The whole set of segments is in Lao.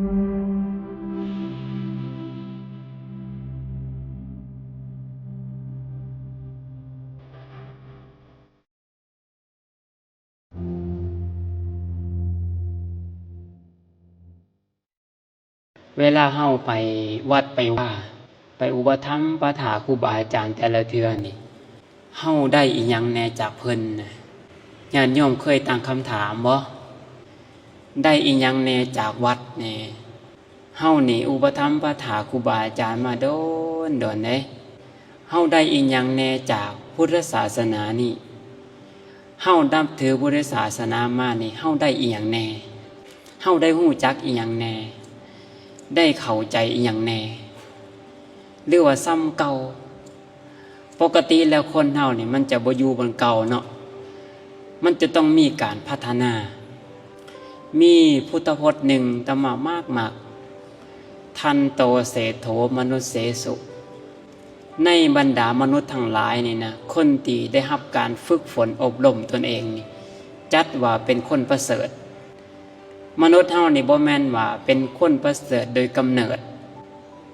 ເວລາເຮົາໄປວັດໄປວາ ໄປອຸປະຖຳປະຖາຄູບາອາຈານແຕ່ລະເທື່ອນີ້ ເຮົາໄດ້ອີ່ຫຍັງແດ່ຈາກເພິ່ນນະ? ຍາດໂຍມເຄີຍຕັ້ງຄຳຖາມບໍ່? ໄດ້ອີ່ຫຍັງແດ່ຈາກວັດແດ່? ເຮົານີ້ອຸປະຖຳປະຖາຄູບາອາຈານມາດົນໆເດ້. ເຮົາໄດ້ອີ່ຫຍັງແດ່ຈາກພຸດທະສາສະໜານີ້? ເຮົານັບຖືພຸດທະສາສະໜາມານີ້ ເຮົາໄດ້ອີ່ຫຍັງແດ່? ເຮົາໄດ້ຮູ້ຈັກອີ່ຫຍັງແດ່? ໄດ້ເຂົ້າໃຈອີ່ຫຍັງແດ່? ຫຼືວ່າສ່ຳເກົ່າ? ປົກກະຕິແລ້ວຄົນເຮົານີ້ມັນຈະບໍ່ຢູ່ບ່ອນເກົ່າເນາະ, ມັນຈະຕ້ອງມີການພັດທະນາ. ມີພຸດທະພົດໜຶ່ງ ຕະມາກໆ ທັນໂຕເສໂຖມະນຸດເສສຸ ໃນບັນດາມະນຸດທັງຫຼາຍນີ້ນະ ຄົນທີ່ໄດ້ຮັບການຝຶກຝົນອົບຮົມຕົນເອງນີ້ ຈັດວ່າເປັນຄົນປະເສີດ. ມະນຸດເຮົານີ້ບໍ່ແມ່ນວ່າເປັນຄົນປະເສີດໂດຍກຳເນີດ,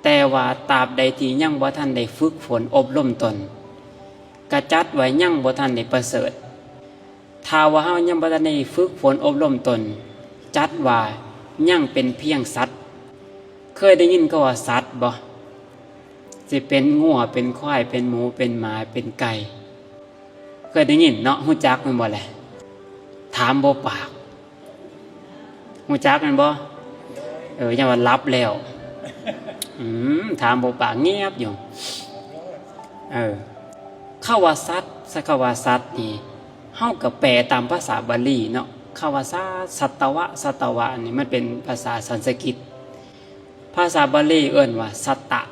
ແຕ່ວ່າຕາບໃດທີ່ຍັງບໍ່ທັນໄດ້ຝຶກຝົນອົບຮົມຕົນ ກະຈັດວ່າຍັງບໍ່ທັນໄດ້ປະເສີດ. ຖ້າວ່າເຮົາຍັງບໍ່ທັນໄດ້ຝຶກຝົນອົບຮົມຕົນ ຈັດວ່າຍັງເປັນພຽງສັດ. ເຄີຍໄດ້ຍິນຄຳວ່າສັດບໍ່? ຊິເປັນງົວ ເປັນຄວາຍ ເປັນໝູ ເປັນໝາ ເປັນໄກ່. ເຄີຍໄດ້ຍິນເນາະ, ຮູ້ຈັກແມ່ນບໍ່ແຫຼະ? ຖາມບໍ່ປາກ. ຮູ້ຈັກແມ່ນບໍ່? ເອີ ຍັງວ່າຫຼັບແລ້ວ. ອືມ ຖາມບໍ່ປາກ ງຽບຢູ່. ເອີ ຄຳວ່າສັດ ສະ ຄຳວ່າສັດນີ້ ເຮົາກໍແປຕາມພາສາບາລີເນາະ. ຄຳວ່າສັດ ສັດຕະວະ ສັດຕະວະນີ້ ມັນເປັນພາສາສັນສະກິດ. ພາສາບາລີເອີ້ນວ່າສັດຕະ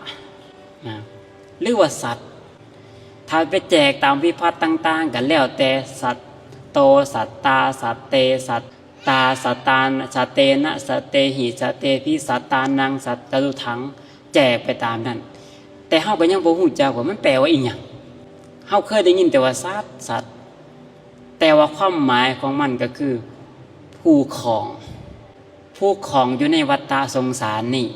ນະ ຫຼືວ່າສັດ. ຖ້າໄປແຈກຕາມວິພັດຕ່າງໆ ກໍແລ້ວແຕ່ ສັດໂຕ ສັດຕາ ສັດເຕ ສັດຕາ ສັດຕານະ ສັດເຕນະ ສັດເຕຫິ ສັດເຕພິ ສັດຕານັງ ສັດຈະຕຸທັງ ແຈກໄປຕາມນັ້ນ. ແຕ່ເຮົາກໍຍັງບໍ່ຮູ້ຈັກວ່າມັນແປວ່າອີ່ຫຍັງ. ເຮົາເຄີຍໄດ້ຍິນແຕ່ວ່າສັດ ສັດ ແຕ່ວ່າຄວາມໝາຍຂອງມັນກໍຄືຜູ້ຄອງ ຜູ້ຄອງຢູ່ໃນວັດຕະສົງສານນີ້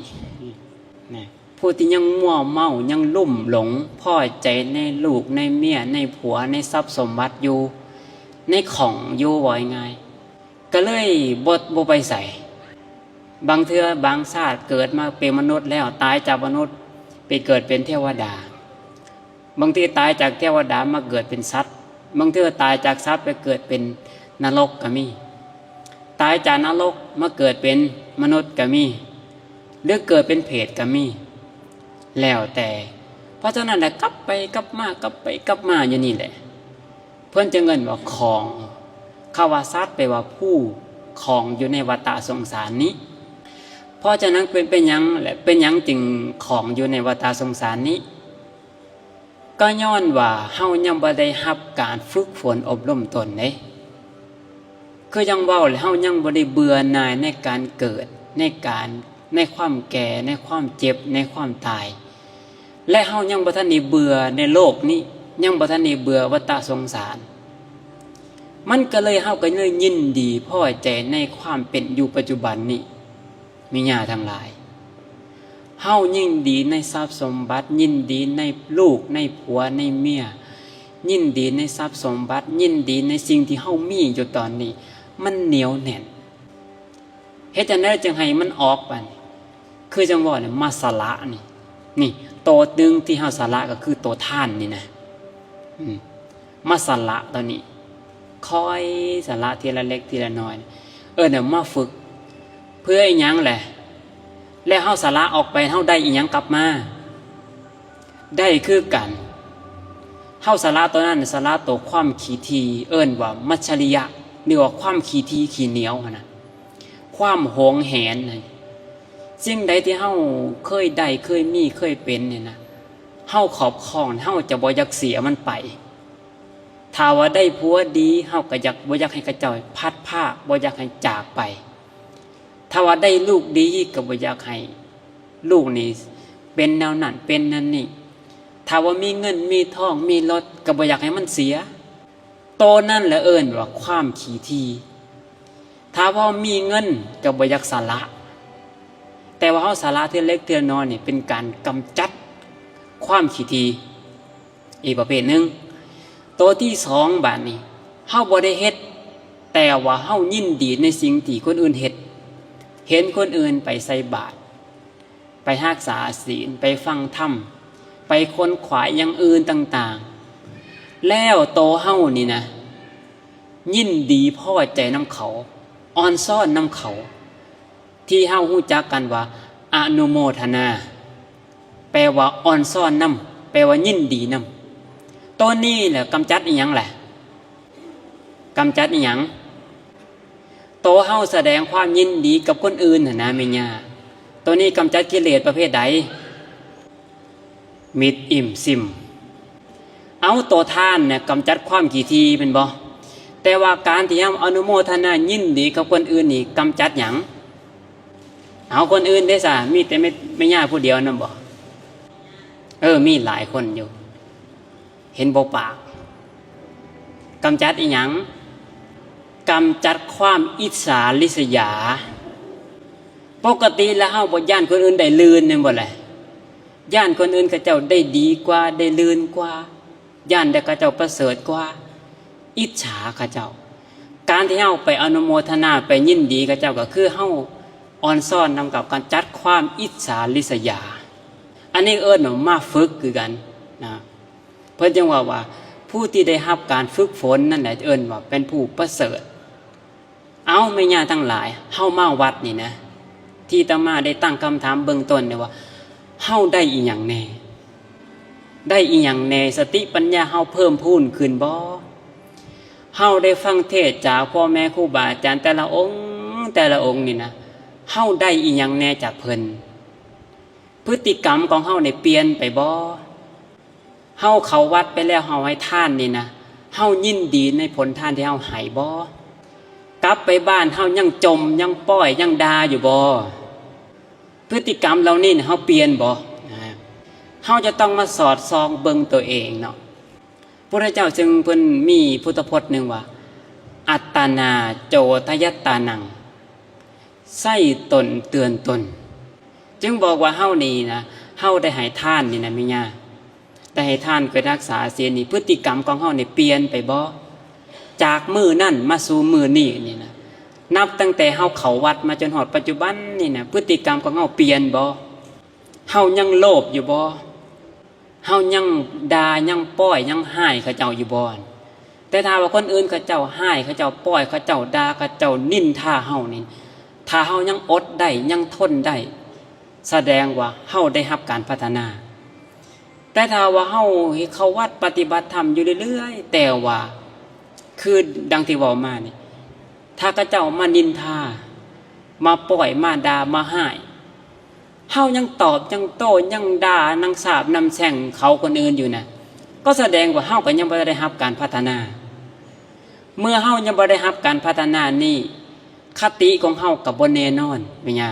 ນະ, ຜູ້ທີ່ຍັງມົວເມົາ ຍັງລຸ່ມຫຼົງ ພໍໃຈໃນລູກ ໃນເມຍ ໃນຜົວ ໃນຊັບສົມບັດຢູ່ ໃນຂອງຢູ່ ເວົ້າງ່າຍໆ ກໍເລີຍບໍ່ ບໍ່ໄປໃສ. ບາງເທື່ອບາງຊາດເກີດມາເປັນມະນຸດແລ້ວ ຕາຍຈາກມະນຸດ ໄປເກີດເປັນເທວະດາ. ບາງທີຕາຍຈາກເທວະດາມາເກີດເປັນສັດ, ບາງເທື່ອຕາຍຈາກສັດໄປເກີດເປັນນະລົກກໍມີ, ຕາຍຈາກນະລົກມາເກີດເປັນມະນຸດກໍມີ ຫຼືເກີດເປັນເຜດກໍມີ ແລ້ວແຕ່. ເພາະສະນັ້ນແຫຼະ ກັບໄປກັບມາ ກັບໄປກັບມາຢູ່ນີ້ແຫຼະ ເພິ່ນຈຶ່ງເອີ້ນວ່າຄອງ. ຄຳວ່າສັດແປວ່າຜູ້ຄອງຢູ່ໃນວັດຕະສົງສານນີ້. ເພາະສະນັ້ນເປັນ ເປັນຫຍັງ ແລະ ເປັນຫຍັງຈຶ່ງຄອງຢູ່ໃນວັດຕະສົງສານນີ້? ກໍຍ້ອນວ່າເຮົາຍັງບໍ່ໄດ້ຮັບການຝຶກຝົນອົບຮົມຕົນເດ້. ຄືຈັ່ງເວົ້າແຫຼະ ເຮົາຍັງບໍ່ໄດ້ເບື່ອໜ່າຍໃນການເກີດ ໃນການ ໃນຄວາມແກ່ ໃນຄວາມເຈັບ ໃນຄວາມຕາຍ ແລະ ເຮົາຍັງບໍ່ທັນໄດ້ເບື່ອໃນໂລກນີ້ ຍັງບໍ່ທັນໄດ້ເບື່ອວັດຕະສົງສານ. ມັນກໍເລີຍ ເຮົາກໍເລີຍຍິນດີພໍໃຈໃນຄວາມເປັນຢູ່ປັດຈຸບັນນີ້. ແມ່ຍ່າທັງຫຼາຍ, ເຮົາຍິນດີໃນຊັບສົມບັດ, ຍິນດີໃນລູກ, ໃນຜົວ, ໃນເມຍ, ຍິນດີໃນຊັບສົມບັດ, ຍິນດີໃນສິ່ງທີ່ເຮົາມີຢູ່ຕອນນີ້, ມັນໜຽວແໜ້ນ. ເຮັດຈັ່ງໃດຈຶ່ງໃຫ້ມັນອອກບາດນີ້? ຄືຈັ່ງເວົ້ານີ້ ມາສະຫຼະນີ້, ນີ້ ໂຕໜຶ່ງທີ່ເຮົາສະຫຼະກໍຄືໂຕທານນີ້ນະ. ອືມ ມາສະຫຼະໂຕນີ້ ຄ່ອຍສະຫຼະທີລະເລັກທີລະນ້ອຍ ເອີ້ນວ່າມາຝຶກ. ເພື່ອອີ່ຫຍັງແຫຼະ? ແລ້ວເຮົາສະຫຼະອອກໄປ ເຮົາໄດ້ອີ່ຫຍັງກັບມາ? ໄດ້ຄືກັນ. ເຮົາສະຫຼະໂຕນັ້ນ ສະຫຼະໂຕຄວາມຂີ້ຖີ່ ເອີ້ນວ່າມັດຊະລິຍະ ຫຼືວ່າຄວາມຂີ້ຖີ່ຂີ້ໜຽວຫັ້ນນະ. ຄວາມຫວງແຫນນັ້ນ ສິ່ງໃດທີ່ເຮົາເຄີຍໄດ້ ເຄີຍມີ ເຄີຍເປັນນີ້ນະ ເຮົາຄອບຄອງ ເຮົາຈະບໍ່ຢາກເສຍມັນໄປ. ຖ້າວ່າໄດ້ຜົວດີ ເຮົາກໍຢາກ ບໍ່ຢາກໃຫ້ເຂົາເຈົ້າພັດພາກ ບໍ່ຢາກໃຫ້ຈາກໄປ. ຖ້າວ່າໄດ້ລູກດີ ກໍບໍ່ຢາກໃຫ້ລູກນີ້ເປັນແນວນັ້ນເປັນແນວນີ້. ຖ້າວ່າມີເງິນມີທອງມີລົດ ກໍບໍ່ຢາກໃຫ້ມັນເສຍ. ໂຕນັ້ນແຫຼະເອີ້ນວ່າຄວາມຂີ້ຖີ່. ຖ້າວ່າມີເງິນກໍບໍ່ຢາກສະຫຼະ, ແຕ່ວ່າເຮົາສະຫຼະເທື່ອເລັກເທື່ອນ້ອຍນີ້ ເປັນການກຳຈັດຄວາມຂີ້ຖີ່ອີກປະເພດໜຶ່ງ. ໂຕທີສອງ ບາດນີ້ ເຮົາບໍ່ໄດ້ເຮັດ ແຕ່ວ່າເຮົາຍິນດີໃນສິ່ງທີ່ຄົນອື່ນເຮັດ. ເຫັນຄົນອື່ນໄປໃສ່ບາດ, ໄປຮັກສາສິນ, ໄປຟັງທຳ, ໄປຂົນຂວາຍຢ່າງອື່ນຕ່າງໆ, ແລ້ວໂຕເຮົານີ້ນະ ຍິນດີພໍໃຈນຳເຂົາ, ອ່ອນຊ້ອນນຳເຂົາ, ທີ່ເຮົາຮູ້ຈັກກັນວ່າອະນຸໂມທະນາ, ແປວ່າອ່ອນຊ້ອນນຳ, ແປວ່າຍິນດີນຳ. ໂຕນີ້ແຫຼະກຳຈັດອີ່ຫຍັງແຫຼະ? ກຳຈັດອີ່ຫຍັງ? ໂຕເຮົາສະແດງຄວາມຍິນດີກັບຄົນອື່ນຫັ້ນນະແມ່ຍ່າ. ໂຕນີ້ກຳຈັດກິເລດປະເພດໃດ? ມິດອີ່ມຊິມ. ເອົາ ໂຕທານນະກຳຈັດຄວາມຂີ້ຖີ່ແມ່ນບໍ່? ແຕ່ວ່າການທີ່ເຮົາອະນຸໂມທະນາຍິນດີກັບຄົນອື່ນນີ້ກຳຈັດຫຍັງ? ເອົາ ຄົນອື່ນເດ້ຊະ ມີແຕ່ແມ່ ແມ່ຍ່າຜູ້ດຽວນັ້ນບໍ່? ເອີ ມີຫຼາຍຄົນຢູ່ ເຫັນບໍ່ປາກ. ກຳຈັດອີ່ຫຍັງ? ກຳຈັດຄວາມອິດສາລິສຍາ. ປົກກະຕິແລ້ວເຮົາບໍ່ຢ້ານຄົນອື່ນໄດ້ລື່ນແມ່ນບໍ່ແຫຼະ? ຢ້ານຄົນອື່ນເຂົາເຈົ້າໄດ້ດີກວ່າ, ໄດ້ລື່ນກວ່າ, ຢ້ານແຕ່ເຂົາເຈົ້າປະເສີດກວ່າ, ອິດສາເຂົາເຈົ້າ. ການທີ່ເຮົາໄປອະນຸໂມທະນາ, ໄປຍິນດີເຂົາເຈົ້າ ກໍຄືເຮົາອ່ອນຊ້ອນນຳກັບການຈັດຄວາມອິດສາລິສຍາ. ອັນນີ້ເອີ້ນວ່າມາຝຶກຄືກັນນະ. ເພິ່ນຈຶ່ງເວົ້າວ່າ ຜູ້ທີ່ໄດ້ຮັບການຝຶກຝົນນັ້ນແຫຼະເອີ້ນວ່າເປັນຜູ້ປະເສີດ. ເອົາ ແມ່ຍ່າທັງຫຼາຍ, ເຮົາມາວັດນີ້ນະ, ທີ່ອາດຕະມາໄດ້ຕັ້ງຄຳຖາມເບື້ອງຕົ້ນນີ້ວ່າ ເຮົາໄດ້ອີ່ຫຍັງແດ່? ໄດ້ອີ່ຫຍັງແດ່? ສະຕິປັນຍາເຮົາເພີ່ມພູນຂຶ້ນບໍ່? ເຮົາໄດ້ຟັງເທດຈາກພໍ່ແມ່ຄູບາອາຈານແຕ່ລະອົງ, ແຕ່ລະອົງນີ້ນະ, ເຮົາໄດ້ອີ່ຫຍັງແດ່ຈາກເພິ່ນ? ພຶດຕິກຳຂອງເຮົານີ້ປ່ຽນໄປບໍ່? ເຮົາເຂົ້າວັດໄປແລ້ວ ເຮົາໃຫ້ທານນີ້ນະ, ເຮົາຍິນດີໃນຜົນທານທີ່ເຮົາໃຫ້ບໍ່? ກັບໄປບ້ານ ເຮົາຍັງຈົ່ມ, ຍັງປ້ອຍ, ຍັງດ່າຢູ່ບໍ່? ພຶດຕິກຳເຫຼົ່ານີ້ນະ ເຮົາປ່ຽນບໍ່? ເຮົາຈະຕ້ອງມາສອດສ່ອງເບິ່ງຕົວເອງເນາະ. ພຸດທະເຈົ້າຈຶ່ງເພິ່ນມີພຸດທະພົດໜຶ່ງວ່າ ອັດຕານາໂຈທະຍັດຕານັງ, ໃຊ້ຕົນເຕືອນຕົນ. ຈຶ່ງບອກວ່າເຮົານີ້ນະ, ເຮົາໄດ້ໃຫ້ທານນີ້ນະແມ່ຍ່າ, ໄດ້ໃຫ້ທານ, ເກີດຮັກສາສິນນີ້, ພຶດຕິກຳຂອງເຮົານີ້ປ່ຽນໄປບໍ່? ຈາກມື້ນັ້ນມາສູ່ມື້ນີ້ນີ້ນະ, ນັບຕັ້ງແຕ່ເຮົາເຂົ້າວັດມາຈົນຮອດປັດຈຸບັນນີ້ນະ, ພຶດຕິກຳຂອງເຮົາປ່ຽນບໍ່? ເຮົາຍັງໂລບຢູ່ບໍ່? ເຮົາຍັງດ່າ, ຍັງປ້ອຍ, ຍັງຮ້າຍເຂົາເຈົ້າຢູ່ບໍ່? ແຕ່ຖ້າວ່າຄົນອື່ນເຂົາເຈົ້າຮ້າຍ, ເຂົາເຈົ້າປ້ອຍ, ເຂົາເຈົ້າດ່າ, ເຂົາເຈົ້ານິນທາເຮົານີ້, ຖ້າເຮົາຍັງອົດໄດ້, ຍັງທົນໄດ້, ສະແດງວ່າເຮົາໄດ້ຮັບການພັດທະນາ. ແຕ່ຖ້າວ່າເຮົາເຂົ້າວັດປະຕິບັດທຳຢູ່ເລື້ອຍໆ, ແຕ່ວ່າ ຄືດັ່ງທີ່ເວົ້າມານີ້, ຖ້າເຂົາເຈົ້າມານິນທາ, ມາປ້ອຍ, ມາດ່າ, ມາຮ້າຍ, ເຮົາຍັງຕອບ, ຍັງໂຕ້, ຍັງດ່າ, ຍັງສາບນຳແຊ່ງເຂົາຄົນອື່ນຢູ່ນະ, ກໍສະແດງວ່າເຮົາກໍຍັງບໍ່ໄດ້ຮັບການພັດທະນາ. ເມື່ອເຮົາຍັງບໍ່ໄດ້ຮັບການພັດທະນານີ້, ຄະຕິຂອງເຮົາກໍບໍ່ແນ່ນອນ, ແມ່ຍ່າ.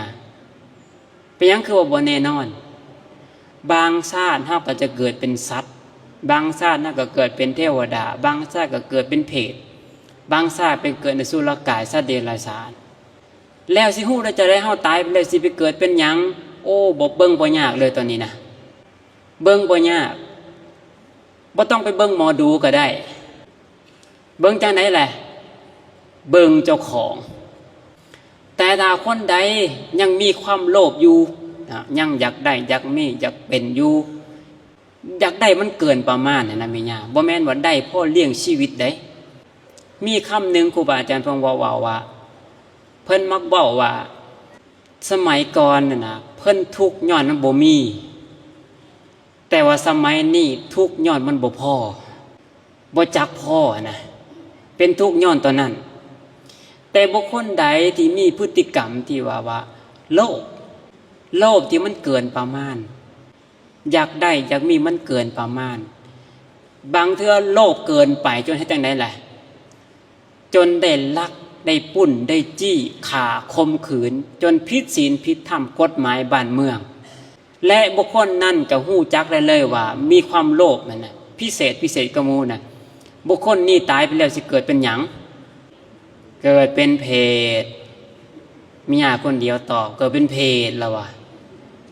ເປັນຫຍັງຄືວ່າບໍ່ແນ່ນອນ? ບາງຊາດເຮົາກໍຈະເກີດເປັນສັດ, ບາງຊາດເຮົາກໍເກີດເປັນເທວະດາ, ບາງຊາດກໍເກີດເປັນເຜດ, ບາງຊາດໄປເກີດໃນສຸລະກາຍ, ສັດເດຍລະສານ. ແລ້ວຊິຮູ້ໄດ້ຈັ່ງໃດເຮົາຕາຍໄປແລ້ວຊິໄປເກີດເປັນຫຍັງ? ໂອ້ ບໍ່ ເບິ່ງບໍ່ຍາກເລີຍຕອນນີ້ນະ, ເບິ່ງບໍ່ຍາກ, ບໍ່ຕ້ອງໄປເບິ່ງໝໍດູກໍໄດ້. ເບິ່ງຈັ່ງໃດແຫຼະ? ເບິ່ງເຈົ້າຂອງ. ແຕ່ຖ້າຄົນໃດຍັງມີຄວາມໂລບຢູ່ນະ, ຍັງຢາກໄດ້, ຢາກມີ, ຢາກເປັນຢູ່, ຢາກໄດ້ມັນເກີນປະມານຫັ້ນນະແມ່ຍ່າ, ບໍ່ແມ່ນວ່າໄດ້ພໍລ້ຽງຊີວິດໃດ. ມີຄຳໜຶ່ງ ຄູບາອາຈານເພິ່ນເວົ້າ, ເວົ້າວ່າ, ເພິ່ນມັກເວົ້າວ່າ ສະໄໝກ່ອນນັ້ນນະ ເພິ່ນທຸກຍ້ອນມັນບໍ່ມີ, ແຕ່ວ່າສະໄໝນີ້ທຸກຍ້ອນມັນບໍ່ພໍ, ບໍ່ຈັກພໍນະ, ເປັນທຸກຍ້ອນຕົວນັ້ນ. ແຕ່ບຸກຄົນໃດທີ່ມີພຶດຕິກຳທີ່ວ່າ ວ່າໂລບ, ໂລບທີ່ມັນເກີນປະມານ, ຢາກໄດ້ຢາກມີມັນເກີນປະມານ, ບາງເທື່ອໂລບເກີນໄປຈົນເຮັດຈັ່ງໃດລະ? ຈົນໄດ້ລັກ, ໄດ້ປຸ້ນ, ໄດ້ຈີ້, ຂ້າ, ຂົ່ມຂືນ, ຈົນຜິດສິນຜິດທຳກົດໝາຍບ້ານເມືອງ. ແລະ ບຸກຄົນນັ້ນກໍຮູ້ຈັກໄດ້ເລີຍວ່າມີຄວາມໂລບນັ້ນນະ, ພິເສດ, ພິເສດກວ່າໝູ່ນະ. ບຸກຄົນນີ້ຕາຍໄປແລ້ວຊິເກີດເປັນຫຍັງ? ເກີດເປັນເຜດ. ມີຍາຄົນດຽວຕອບ, ເກີດເປັນເຜດລະວ່າ.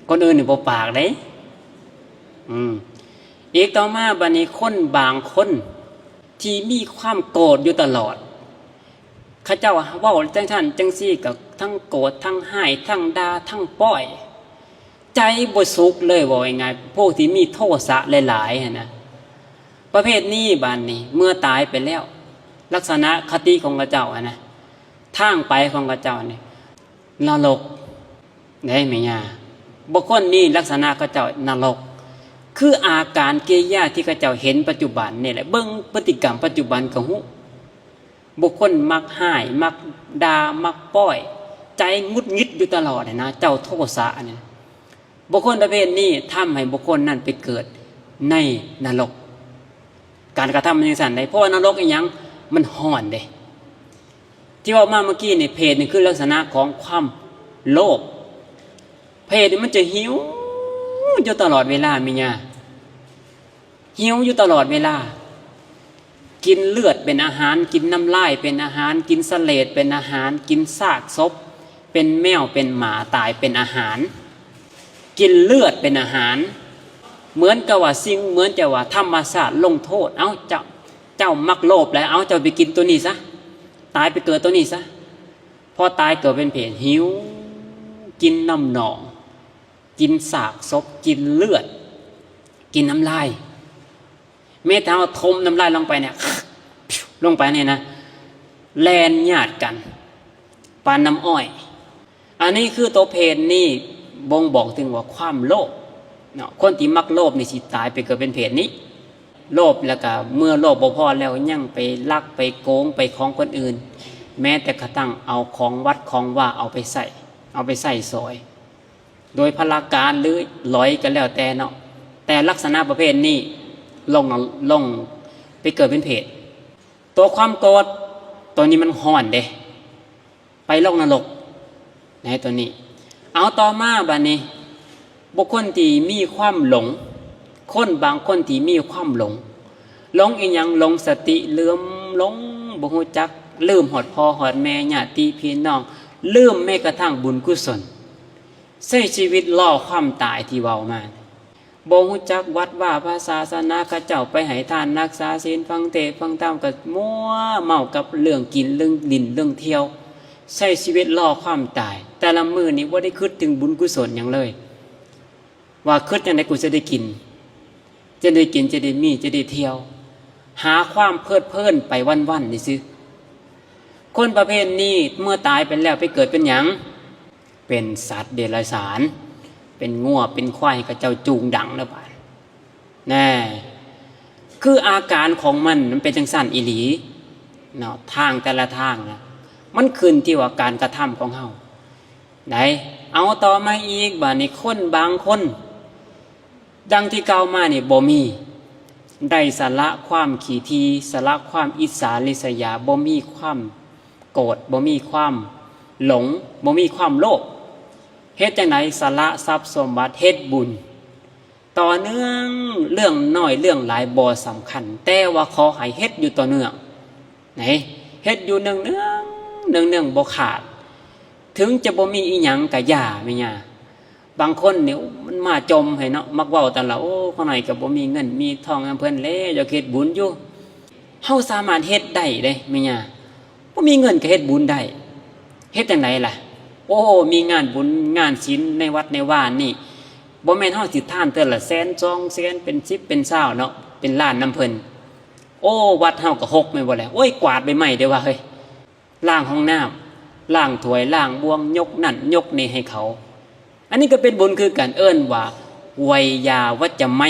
ຄົນອື່ນນີ້ບໍ່ປາກເດ້. ອືມ ອີກຕໍ່ມາບາດນີ້ ຄົນບາງຄົນທີ່ມີຄວາມໂກດຢູ່ຕະຫຼອດ ເຂົາເຈົ້າເວົ້າຈັ່ງຊັ້ນຈັ່ງຊີ້ ກໍທັງໂກດ ທັງຮ້າຍ ທັງດ່າ ທັງປ້ອຍ ໃຈບໍ່ສຸກເລີຍ. ເວົ້າງ່າຍໆ ພວກທີ່ມີໂທສະຫຼາຍໆຫັ້ນນະ ປະເພດນີ້ບາດນີ້ເມື່ອຕາຍໄປແລ້ວ ລັກສະນະຄະຕິຂອງເຂົາເຈົ້າຫັ້ນນະ ທາງໄປຂອງເຂົາເຈົ້ານີ້ ນະລົກເດ້ແມ່ຍ່າ. ບຸກຄົນນີ້ລັກສະນະເຂົາເຈົ້ານະລົກ ຄືອາການກິລິຍາທີ່ເຂົາເຈົ້າເຫັນປັດຈຸບັນນີ້ແຫຼະ. ເບິ່ງພຶດຕິກຳປັດຈຸບັນກໍຮູ້ ບຸກຄົນມັກຮ້າຍ ມັກດ່າ ມັກປ້ອຍ ໃຈຫງຸດຫງິດຢູ່ຕະຫຼອດນະ ເຈົ້າໂທສະນີ້. ບຸກຄົນປະເພດນີ້ທຳໃຫ້ບຸກຄົນນັ້ນໄປເກີດໃນນະລົກ. ການກະທຳມັນຈັ່ງຊັ້ນໃດ ເພາະວ່ານະລົກອີຫຍັງ ມັນຮ້ອນເດ້. ທີ່ເວົ້າມາເມື່ອກີ້ນີ້ ເຜດນີ້ຄືລັກສະນະຂອງຄວາມໂລບ. ເຜດນີ້ມັນຈະຫິວຢູ່ຕະຫຼອດເວລາແມ່ຍ່າ ຫິວຢູ່ຕະຫຼອດເວລາ. ກິນເລືອດເປັນອາຫານ, ກິນນ້ຳລາຍເປັນອາຫານ, ກິນສະເຫຼດເປັນອາຫານ, ກິນຊາກສົບ ເປັນແມວເປັນໝາຕາຍເປັນອາຫານ, ກິນເລືອດເປັນອາຫານ. ເໝືອນກັບວ່າສິ່ງ ເໝືອນກັບວ່າທຳມະຊາດລົງໂທດ. ເອົ້າ ເຈົ້າ ເຈົ້າມັກໂລບແຫຼະ ເອົາ ເຈົ້າໄປກິນໂຕນີ້ຊະ ຕາຍໄປເກີດໂຕນີ້ຊະ. ພໍຕາຍເກີດເປັນເຜດ ຫິວ ກິນນ້ຳໜອງ ກິນຊາກສົບ ກິນເລືອດ ກິນນ້ຳລາຍ. ແມ້ແຕ່ເຮົາຖົມນ້ຳລາຍລົງໄປນີ້ ລົງໄປນີ້ນະ ແລ່ນຍາດກັນປານນ້ຳອ້ອຍ. ອັນນີ້ຄືໂຕເຜດນີ້ບົ່ງບອກເຖິງວ່າຄວາມໂລບເນາະ. ຄົນທີ່ມັກໂລບນີ້ຊິຕາຍໄປເກີດເປັນເຜດນີ້ ໂລບ ແລ້ວກະເມື່ອໂລບບໍ່ພໍແລ້ວ ຍັງໄປລັກໄປໂກງໄປຂອງຄົນອື່ນ ແມ້ແຕ່ກະທັ້ງເອົາຂອງວັດຂອງວາເອົາໄປໃຊ້ ເອົາໄປໃຊ້ສອຍ ໂດຍພະລາການ ຫຼື ຫຼອຍກໍແລ້ວແຕ່ເນາະ. ແຕ່ລັກສະນະປະເພດນີ້ລົງ ລົງໄປເກີດເປັນເຜດ. ຕົວຄວາມໂກດ ຕົວນີ້ມັນຮ້ອນເດ້ ໄປລົງນະລົກໃນຕົວນີ້. ເອົາ ຕໍ່ມາບາດນີ້ ບຸກຄົນທີ່ມີຄວາມຫຼົງ ຄົນບາງຄົນທີ່ມີຄວາມຫຼົງ ຫຼົງອີຫຍັງ? ຫຼົງສະຕິ ລືມຫຼົງ ບໍ່ຮູ້ຈັກ ລືມຮອດພໍ່ຮອດແມ່ ຍາດຕິພີ່ນ້ອງ ລືມແມ້ກະທັ່ງບຸນກຸສົນ. ໃຊ້ຊີວິດລໍຄວາມຕາຍທີ່ເວົ້າມາ ບໍ່ຮູ້ຈັກວັດວາພະສາສະໜາ ເຂົາເຈົ້າໄປໃຫ້ທານ ຮັກສາສິນ ຟັງເທດຟັງທຳ ກໍມົວເມົາກັບເລື່ອງກິນ ເລື່ອງຫຼິ້ນ ເລື່ອງທ່ຽວ ໃຊ້ຊີວິດລໍຄວາມຕາຍ. ແຕ່ລະມື້ນີ້ບໍ່ໄດ້ຄິດເຖິງບຸນກຸສົນຫຍັງເລີຍ ວ່າຄິດຈັ່ງໃດກູຈະໄດ້ກິນ ຈະໄດ້ກິນ ຈະໄດ້ມີ ຈະໄດ້ທ່ຽວ ຫາຄວາມເພີດເພີນໄປວັນໆນີ້ຊື່. ຄົນປະເພດນີ້ເມື່ອຕາຍໄປແລ້ວໄປເກີດເປັນຫຍັງ? ເປັນສັດເດຍລະສານ ເປັນງົວເປັນຄວາຍ ເຂົາເຈົ້າຈູງດັງແລ້ວບາດ ແນ່ ຄືອາການຂອງມັນ ມັນເປັນຈັ່ງຊັ້ນອີ່ຫຼີເນາະ. ທາງແຕ່ລະທາງນະ ມັນຂຶ້ນທີ່ວ່າການກະທຳຂອງເຮົາໃດ. ເອົາ ຕໍ່ມາອີກ ບາດນີ້ຄົນບາງຄົນ ດັ່ງທີ່ກ່າວມານີ້ ບໍ່ມີ ໄດ້ສະຫຼະຄວາມຂີ້ຖີ່ ສະຫຼະຄວາມອິດສາລິສະຢາ ບໍ່ມີຄວາມໂກດ ບໍ່ມີຄວາມຫຼົງ ບໍ່ມີຄວາມໂລບ. ເຮັດຈັ່ງໃດ? ສະຫຼະຊັບສົມບັດ ເຮັດບຸນຕໍ່ເນື່ອງ. ເລື່ອງນ້ອຍເລື່ອງຫຼາຍບໍ່ສຳຄັນ ແຕ່ວ່າຂໍໃຫ້ເຮັດຢູ່ຕໍ່ເນື່ອງ ໃນ ເຮັດຢູ່ເນືອງໆ ເນືອງໆ ບໍ່ຂາດ. ເຖິງຈະບໍ່ມີອີ່ຫຍັງກະຢ່າ ແມ່ຍ່າ. ບາງຄົນນີ້ມັນມາຈົ່ມໃຫ້ເນາະ ມັກເວົ້າຕະຫຼອດ ໂອ້ ຂ້ານ້ອຍກໍບໍ່ມີເງິນມີທອງນຳເພິ່ນແລ້ວ ຢາກເຮັດບຸນຢູ່. ເຮົາສາມາດເຮັດໄດ້ເດ້ແມ່ຍ່າ ບໍ່ມີເງິນກໍເຮັດບຸນໄດ້. ເຮັດຈັ່ງໃດລະ? ໂອ້ ມີງານບຸນງານສິນໃນວັດໃນວານີ້ ບໍ່ແມ່ນເຮົາຊິທານເທື່ອລະແສນ ສອງແສນ ເປັນສິບເປັນຊາວເນາະ ເປັນລ້ານນຳເພິ່ນ. ໂອ້ ວັດເຮົາກໍຮົກແມ່ນບໍ່ລະ? ໂອ້ຍ ກວາດໃບໄມ້ເດ້ວ່າເຮີ້ຍ ລ້າງຫ້ອງນ້ຳ ລ້າງຖ້ວຍ ລ້າງບ່ວງ ຍົກນັ້ນຍົກນີ້ໃຫ້ເຂົາ. ອັນນີ້ກໍເປັນບຸນຄືກັນ ເອີ້ນວ່າໄວຍາວັດຈະໄມ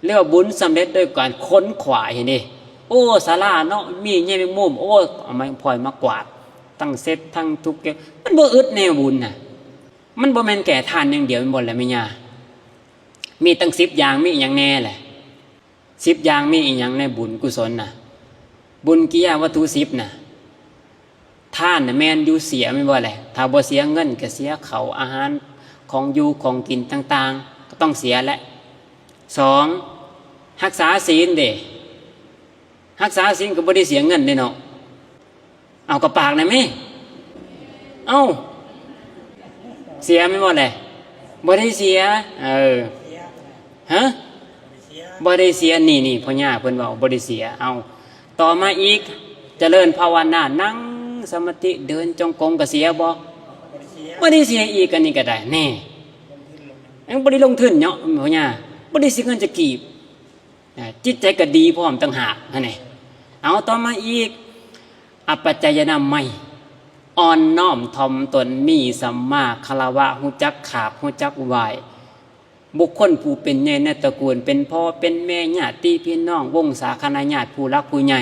ເອີ້ນວ່າບຸນສຳເລັດໂດຍການຂົນຂວາຍຫັ້ນເດ້. ໂອ້ ສາລາເນາະ ມີແຍງແມງມຸມ ໂອ້ ເອົາໄມ້ພອຍມາກວາດ ທັງເຊັດທັງທຸກແກ ມັນບໍ່ອຶດແນວບຸນນະ. ມັນບໍ່ແມ່ນແກ່ທ່ານຢ່າງດຽວແມ່ນບໍ່ລະແມ່ຍ່າ? ມີຕັ້ງສິບຢ່າງ ມີອີ່ຫຍັງແດ່ລະ? ສິບຢ່າງ ມີອີ່ຫຍັງໃນບຸນກຸສົນນະ? ບຸນກິລິຍາວັດຖຸສິບນະ ທານນະແມ່ນຢູ່ເສຍແມ່ນບໍ່ແຫຼະ? ຖ້າບໍ່ເສຍເງິນກໍເສຍເຂົ້າອາຫານ ຂອງຢູ່ຂອງກິນຕ່າງໆ ກໍຕ້ອງເສຍແຫຼະ. ສອງ ຮັກສາສິນເດ ຮັກສາສິນກໍບໍ່ໄດ້ເສຍເງິນເດ້ເນາະ. ເອົາ ກໍປາກນະແມ່ ເອົ້າ ເສຍແມ່ນບໍ່ແຫຼະ? ບໍ່ໄດ້ເສຍ. ເອີ ຮະ ບໍ່ໄດ້ເສຍ. ນີ້ໆ ພໍ່ຍ່າເພິ່ນເວົ້າ ບໍ່ໄດ້ເສຍ. ເອົາ ຕໍ່ມາອີກ ຈະເລີນພາວະນາ ນັ່ງສະມາທິ ເດີນຈົງກົມ ກໍເສຍບໍ່? ບໍ່ໄດ້ເສຍອີກ. ອັນນີ້ກໍໄດ້ ແນ່ ຍັງບໍ່ໄດ້ລົງທຶນເນາະ ພໍ່ຍ່າ ບໍ່ໄດ້ເສຍເງິນຈັກກີບ. ອ່າ ຈິດໃຈກໍດີພ້ອມຕ່າງຫາກຫັ້ນແຫຼະ. ເອົາ ຕໍ່ມາອີກ ອັບປະຈາຍະນາໄມ ອ່ອນນ້ອມຖ່ອມຕົນ ມີສຳມາຄາລະວະ ຮູ້ຈັກຂາບ ຮູ້ຈັກໄຫວ້ບຸກຄົນຜູ້ເປັນໃຫຍ່ໃນຕະກູນ ເປັນພໍ່ເປັນແມ່ ຍາດຕິພີ່ນ້ອງ ວົງສາຄະນະຍາດ ຜູ້ຫຼັກຜູ້ໃຫຍ່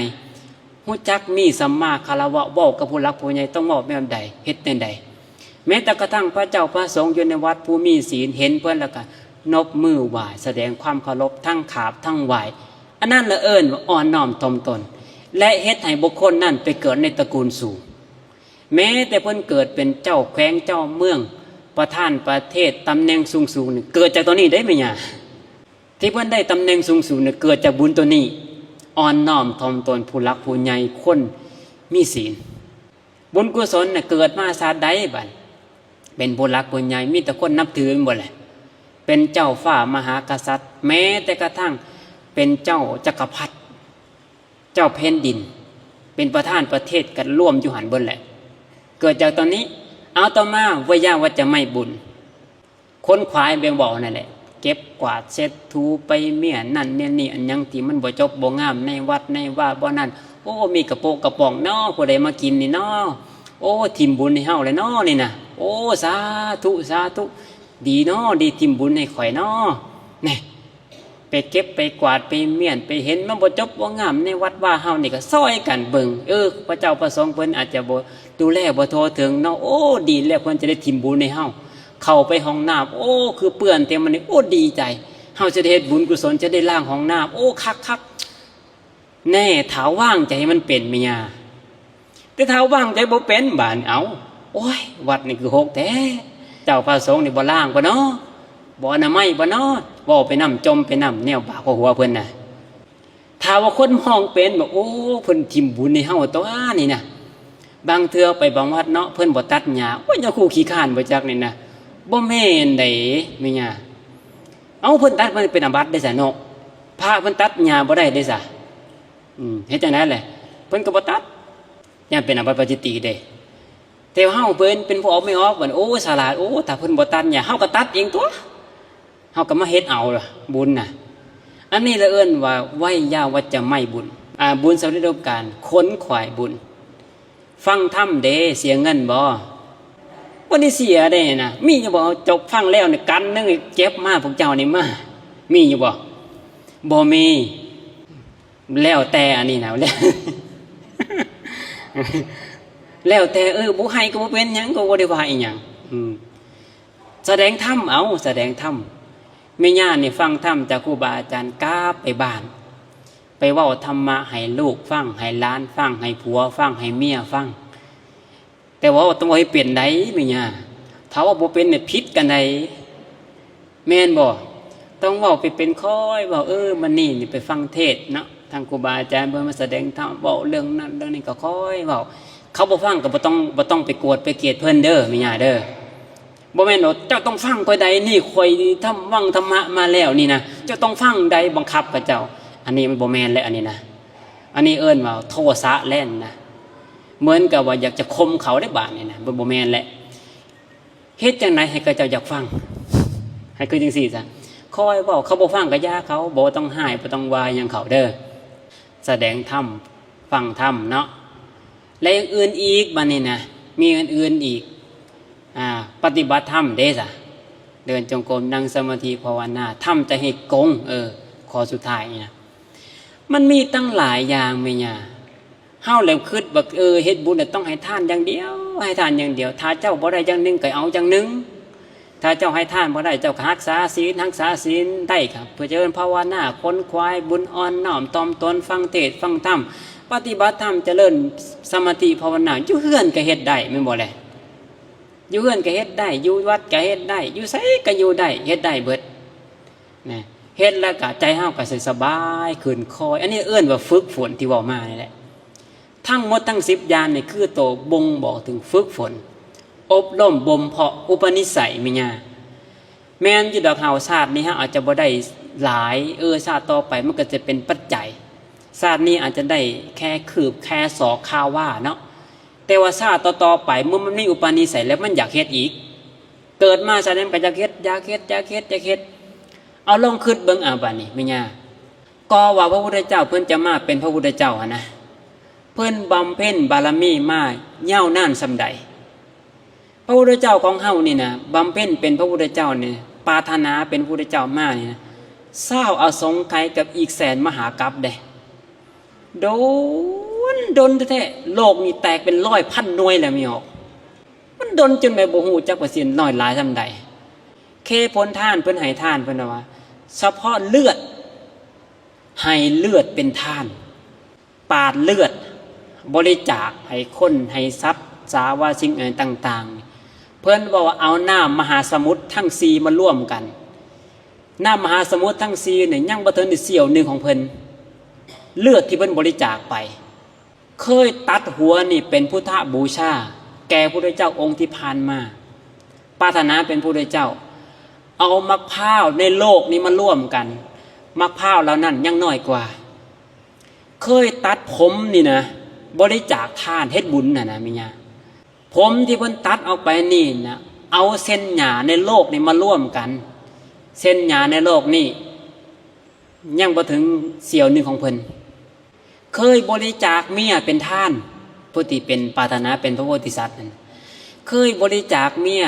ຮູ້ຈັກມີສຳມາຄາລະວະ ເວົ້າກັບຜູ້ຫຼັກຜູ້ໃຫຍ່ຕ້ອງເວົ້າແບບໃດ ເຮັດແນວໃດ. ແມ້ແຕ່ກະທັ່ງພະເຈົ້າພະສົງຢູ່ໃນວັດ ຜູ້ມີສິນ ເຫັນເພິ່ນແລ້ວກະນົບມືໄຫວ້ ສະແດງຄວາມເຄົາລົບ ທັງຂາບທັງໄຫວ້. ອັນນັ້ນລະເອີ້ນວ່າອ່ອນນ້ອມຖ່ອມຕົນ ແລະ ເຮັດໃຫ້ບຸກຄົນນັ້ນໄປເກີດໃນຕະກູນສູງ. ແມ້ແຕ່ເພິ່ນເກີດເປັນເຈົ້າແຂວງເຈົ້າເມືອງ ປະທານປະເທດ ຕຳແໜ່ງສູງໆ ນີ້ ເກີດຈາກຕົວນີ້ເດ້ແມ່ຍ່າ. ທີ່ເພິ່ນໄດ້ຕຳແໜ່ງສູງໆ ນີ້ ເກີດຈາກບຸນຕົວນີ້ ອ່ອນນ້ອມຖ່ອມຕົນ ຜູ້ຫຼັກຜູ້ໃຫຍ່ ຄົນມີສິນ. ບຸນກຸສົນນະ ເກີດມາຊາດໃດບາດ ເປັນຜູ້ຫຼັກຜູ້ໃຫຍ່ ມີແຕ່ຄົນນັບຖືແມ່ນບໍ່ແຫຼະ. ເປັນເຈົ້າຟ້າມະຫາກະສັດ ແມ້ແຕ່ກະທັ່ງເປັນເຈົ້າຈັກກະພັດ ເຈົ້າແຜ່ນດິນ ເປັນປະທານປະເທດ ກໍລວມຢູ່ຫັ້ນເບິດແຫຼະ. ເກີດຈາກຕອນນີ້. ເອົາ ຕໍ່ມາ ວະຍາວັດຈະໄມບຸນ ຂົນຂວາຍແບບເວົ້ານັ້ນແຫຼະ ເກັບກວາດເຊັດຖູ ໄປເມ້ຽນັ້ນເມ້ຽນີ້ ອັນຫຍັງທີ່ມັນບໍ່ຈົບບໍ່ງາມໃນວັດໃນວາ ບໍ່ນັ້ນ. ໂອ້ ມີກະໂປະກະປ໋ອງເນາະ ຜູ້ໃດມາກິນນີ້ເນາະ ໂອ້ ຖິ້ມບຸນໃຫ້ເຮົາແຫຼະເນາະນີ້ນະ. ໂອ້ ສາທຸ ສາທຸ ດີເນາະ ດີຖິ້ມບຸນໃຫ້ຂ້ອຍເນາະ. ແນ່ ໄປເກັບໄປກວາດໄປມ້ຽນ ໄປເຫັນມັນບໍ່ຈົບບໍ່ງາມໃນວັດວາເຮົານີ້ ກໍຊ່ອຍກັນເບິ່ງ. ເອີ ພະເຈົ້າພະສົງເພິ່ນອາດຈະບໍ່ດູແລບໍ່ທົ່ວເຖິງເນາະ. ໂອ້ ດີແລ້ວ ເພິ່ນຈະໄດ້ຖິ້ມບຸນໃຫ້ເຮົາ. ເຂົ້າໄປຫ້ອງນ້ຳ ໂອ້ ຄືເປື້ອນແທ້ມື້ນີ້. ໂອ້ ດີໃຈ ເຮົາຈະໄດ້ເຮັດບຸນກຸສົນ ຈະໄດ້ລ້າງຫ້ອງນ້ຳ. ໂອ້ ຄັກໆ. ແນ່ ຖ້າວາງໃຈໃຫ້ມັນເປັນແມ່ຍ່າ. ແຕ່ຖ້າວາງໃຈບໍ່ເປັນບາດນີ້ ເອົ້າ ໂອ້ຍ ວັດນີ້ຄືຮົກແທ້ ເຈົ້າພະສົງນີ້ບໍ່ລ້າງບໍ່ເນາະ ບໍ່ອະນາໄມບໍ່ເນາະ. ເວົ້າໄປນຳ ຈົ່ມໄປນຳ ແນວບາບເຂົ້າຫົວເພິ່ນນະ. ຖ້າວ່າຄົນມອງເປັນ ບອກ ໂອ້ ເພິ່ນຖິ້ມບຸນໃຫ້ເຮົາຕົວະນີ້ນະ. ບາງເທື່ອໄປບາງວັດເນາະ ເພິ່ນບໍ່ຕັດຫຍ້າ ໂອ້ຍ ຍາຄູຂີ້ຄ້ານບໍ່ຈັກນີ້ນະ. ບໍ່ແມ່ນໃດແມ່ຍ່າ. ເອົ້າ ເພິ່ນຕັດມັນເປັນອາບັດເດ້ຊະເນາະ ພະເພິ່ນຕັດຫຍ້າບໍ່ໄດ້ເດ້ຊະ. ອືມ ເຮັດຈັ່ງໃດແຫຼະ ເພິ່ນກໍບໍ່ຕັດ ຢ້ານເປັນອາບັດປາຈິດຕິເດ້. ແຕ່ເຮົາເປັນ ເປັນຜູ້ອອກໄມ່ອອກ ບັດ ໂອ້ ສະຫຼາດ ໂອ້ ຖ້າເພິ່ນບໍ່ຕັດຫຍ້າ ເຮົາກໍຕັດເອງຕົວະ ເຮົາກໍມາເຮັດເອົາລະ ບຸນນະ. ອັນນີ້ລະເອີ້ນວ່າ ໄວຍາວັດຈະໄມບຸນ ອາ ບຸນສຳເລັດຮູບການ ຂົນຂວາຍບຸນ. ຟັງທຳເດ້ ເສຍເງິນບໍ່? ບໍ່ໄດ້ເສຍເດ້ນະ. ມີຢູ່ບໍ່? ເຈົ້າຟັງແລ້ວນີ້ ກັນໜຶ່ງເກັບມາ ພວກເຈົ້ານີ້ມາ ມີຢູ່ບໍ່? ບໍ່ມີ. ແລ້ວແຕ່ອັນນີ້ນະ ແລ້ວແຕ່ ເອີ ບໍ່ໃຫ້ກໍບໍ່ເປັນຫຍັງ ກໍບໍ່ໄດ້ວ່າອີຫຍັງ. ອືມ ສະແດງທຳເອົາ ສະແດງທຳ. ແມ່ຍ່ານີ້ຟັງທຳຈາກຄູບາອາຈານ ກັບໄປບ້ານ ໄປເວົ້າທຳມະໃຫ້ລູກຟັງ ໃຫ້ຫຼານຟັງ ໃຫ້ຜົວຟັງ ໃຫ້ເມຍຟັງ. ແຕ່ເວົ້າຕ້ອງເວົ້າໃຫ້ເປັນໃດ໋ແມ່ຍ່າ ຖ້າເວົ້າບໍ່ເປັນນີ້ຜິດກັນໃດ໋ ແມ່ນບໍ່? ຕ້ອງເວົ້າໄປເປັນ ຄ່ອຍເວົ້າ ເອີ ມື້ນີ້ນີ້ໄປຟັງເທດເນາະ ທາງຄູບາອາຈານເພິ່ນມາສະແດງທຳ ເວົ້າເລື່ອງນັ້ນເລື່ອງນີ້ ກໍຄ່ອຍເວົ້າ. ເຂົາບໍ່ຟັງກໍບໍ່ຕ້ອງ ບໍ່ຕ້ອງໄປກວດໄປກຽດເພິ່ນເດີແມ່ຍ່າເດີ. ບໍ່ແມ່ນວ່າເຈົ້າຕ້ອງຟັງຂ້ອຍໃດ໋ ນີ້ຂ້ອຍທຳ ຟັງທຳມະມາແລ້ວນີ້ນະ ເຈົ້າຕ້ອງຟັງໃດ໋ ບັງຄັບເຂົາເຈົ້າ ອັນນີ້ມັນບໍ່ແມ່ນແຫຼະ ອັນນີ້ນະ. ອັນນີ້ເອີ້ນວ່າໂທສະແລ່ນນະ ເໝືອນກັບວ່າຢາກຈະຂົ່ມເຂົາໄດ໋ບາດນີ້ນະ ບໍ່ ບໍ່ແມ່ນແຫຼະ. ເຮັດຈັ່ງໃດໃຫ້ເຂົາເຈົ້າຢາກຟັງ ໃຫ້ຄືຈັ່ງຊີ້ຊະ ຄ່ອຍເວົ້າ ເຂົາບໍ່ຟັງກໍຢ່າເຂົາ ບໍ່ຕ້ອງຮ້າຍ ບໍ່ຕ້ອງວ່າຫຍັງເຂົາເດີ. ສະແດງທຳ ຟັງທຳເນາະ ແລະ ຢ່າງອື່ນອີກ ບາດນີ້ນະ ມີອື່ນໆອີກ ອາ ປະຕິບັດທຳເດ້ຊະ ເດີນຈົງກົມ ນັ່ງສະມາທິ ພາວະນາ ທຳໃຈໃຫ້ກົງ. ເອີ ຂໍ້ສຸດທ້າຍນີ້ນະ ມັນມີຕັ້ງຫຼາຍຢ່າງແມ່ຍ່າ. ເຮົາແຫຼະຄິດວ່າ ເອີ ເຮັດບຸນນະຕ້ອງໃຫ້ທານຢ່າງດຽວ ໃຫ້ທານຢ່າງດຽວ ຖ້າເຈົ້າບໍ່ໄດ້ຢ່າງໜຶ່ງກໍເອົາຢ່າງໜຶ່ງ. ຖ້າເຈົ້າໃຫ້ທານບໍ່ໄດ້ ເຈົ້າກໍຮັກສາສິນ ຮັກສາສິນໄດ້ກໍເພື່ອຈະເລີນພາວະນາ ຂົນຂວາຍບຸນ ອ່ອນນ້ອມຖ່ອມຕົນ ຟັງເທດຟັງທຳ ປະຕິບັດທຳ ຈະເລີນສະມາທິພາວະນາ ຢູ່ເຮືອນກໍເຮັດໄດ້ແມ່ນບໍ່ແລະ? ຢູ່ເຮືອນກໍເຮັດໄດ້ ຢູ່ວັດກໍເຮັດໄດ້ ຢູ່ໃສກໍຢູ່ໄດ້ ເຮັດໄດ້ເບິດນະ. ເຮັດແລ້ວກໍໃຈເຮົາກໍຊິສະບາຍຂຶ້ນຄ່ອຍ ອັນນີ້ເອີ້ນວ່າຝຶກຝົນທີ່ເວົ້າມານີ້ແຫຼະ. ທັງໝົດທັງສິບຢ່າງນີ້ຄືໂຕບົ່ງບອກເຖິງຝຶກຝົນ ອົບຮົມບົ່ມເພາະອຸປະນິໄສແມ່ຍ່າ. ແມ່ນຢູ່ດອກເຮົາ ຊາດນີ້ເຮົາອາດຈະບໍ່ໄດ້ຫຼາຍ ເອີ ຊາດຕໍ່ໄປມັນກໍຈະເປັນປັດໄຈ ຊາດນີ້ອາດຈະໄດ້ແຄ່ຄືບແຄ່ສອກຄາວາເນາະ ແຕ່ວ່າຊາດຕໍ່ໆໄປ ເມື່ອມັນມີອຸປະນິໄສແລ້ວ ມັນຢາກເຮັດອີກ ເກີດມາຊາດໃດມັນກໍຢາກເຮັດ ຢາກເຮັດ ຢາກເຮັດ ຢາກເຮັດ ເອົາລອງຄິດເບິ່ງ ເອົາ ບາດນີ້ແມ່ຍ່າ ກໍວ່າພະພຸດທະເຈົ້າເພິ່ນຈະມາເປັນພະພຸດທະເຈົ້າຫັ້ນນະ ເພິ່ນບຳເພັນບາລະມີມາຍາວນານສ່ຳໃດ? ພະພຸດທະເຈົ້າຂອງເຮົານີ້ນະ ບຳເພັນເປັນພະພຸດທະເຈົ້ານີ້ ປາດຖະໜາເປັນພະພຸດທະເຈົ້າມານີ້ນະ ຊາວອະສົງໄຂກັບອີກແສນມະຫາກັບເດ້ ດົນ ດົນແທ້ໆ ໂລກນີ້ແຕກເປັນຮ້ອຍພັນໜ່ວຍແລ້ວ ມີອອກ ມັນດົນຈົນແບບບໍ່ຮູ້ຈັກວ່າຊິນ້ອຍຫຼາຍສ່ຳໃດ. ເຄຜົນທານ ເພິ່ນໃຫ້ທານ ເພິ່ນວ່າ ສະເພາະເລືອດ ໃຫ້ເລືອດເປັນທານ ປາດເລືອດ ບໍລິຈາກໃຫ້ຄົນ ໃຫ້ສັດສາວາສິ່ງອັນຕ່າງໆ ເພິ່ນເວົ້າວ່າເອົານ້ຳມະຫາສະໝຸດທັງສີ່ມາລວມກັນ ນ້ຳມະຫາສະໝຸດທັງສີ່ນີ້ຍັງບໍ່ເຖິງໄດ້ສ່ຽວໜຶ່ງຂອງເພິ່ນ ເລືອດທີ່ເພິ່ນບໍລິຈາກໄປ ເຄີຍຕັດຫົວນີ້ເປັນພຸດທະບູຊາ ແກ່ພຸດທະເຈົ້າອົງທີ່ຜ່ານມາ ປາດຖະໜາເປັນພຸດທະເຈົ້າ ເອົາໝາກພ້າວໃນໂລກນີ້ມາລວມກັນ ໝາກພ້າວເຫຼົ່ານັ້ນຍັງນ້ອຍກວ່າ ເຄີຍຕັດຜົມນີ້ນະ ບໍລິຈາກທານເຮັດບຸນຫັ້ນນະ ແມ່ຍ່າ ຜົມທີ່ເພິ່ນຕັດອອກໄປນີ້ນະ ເອົາເສັ້ນຫຍ້າໃນໂລກນີ້ມາລວມກັນ ເສັ້ນຫຍ້າໃນໂລກນີ້ຍັງບໍ່ເຖິງສ່ຽວໜຶ່ງຂອງເພິ່ນ ເຄີຍບໍລິຈາກເມຍເປັນທານ ຜູ້ທີ່ເປັນ ປາດຖະໜາເປັນພະໂພທິສັດນັ້ນ ເຄີຍບໍລິຈາກເມຍ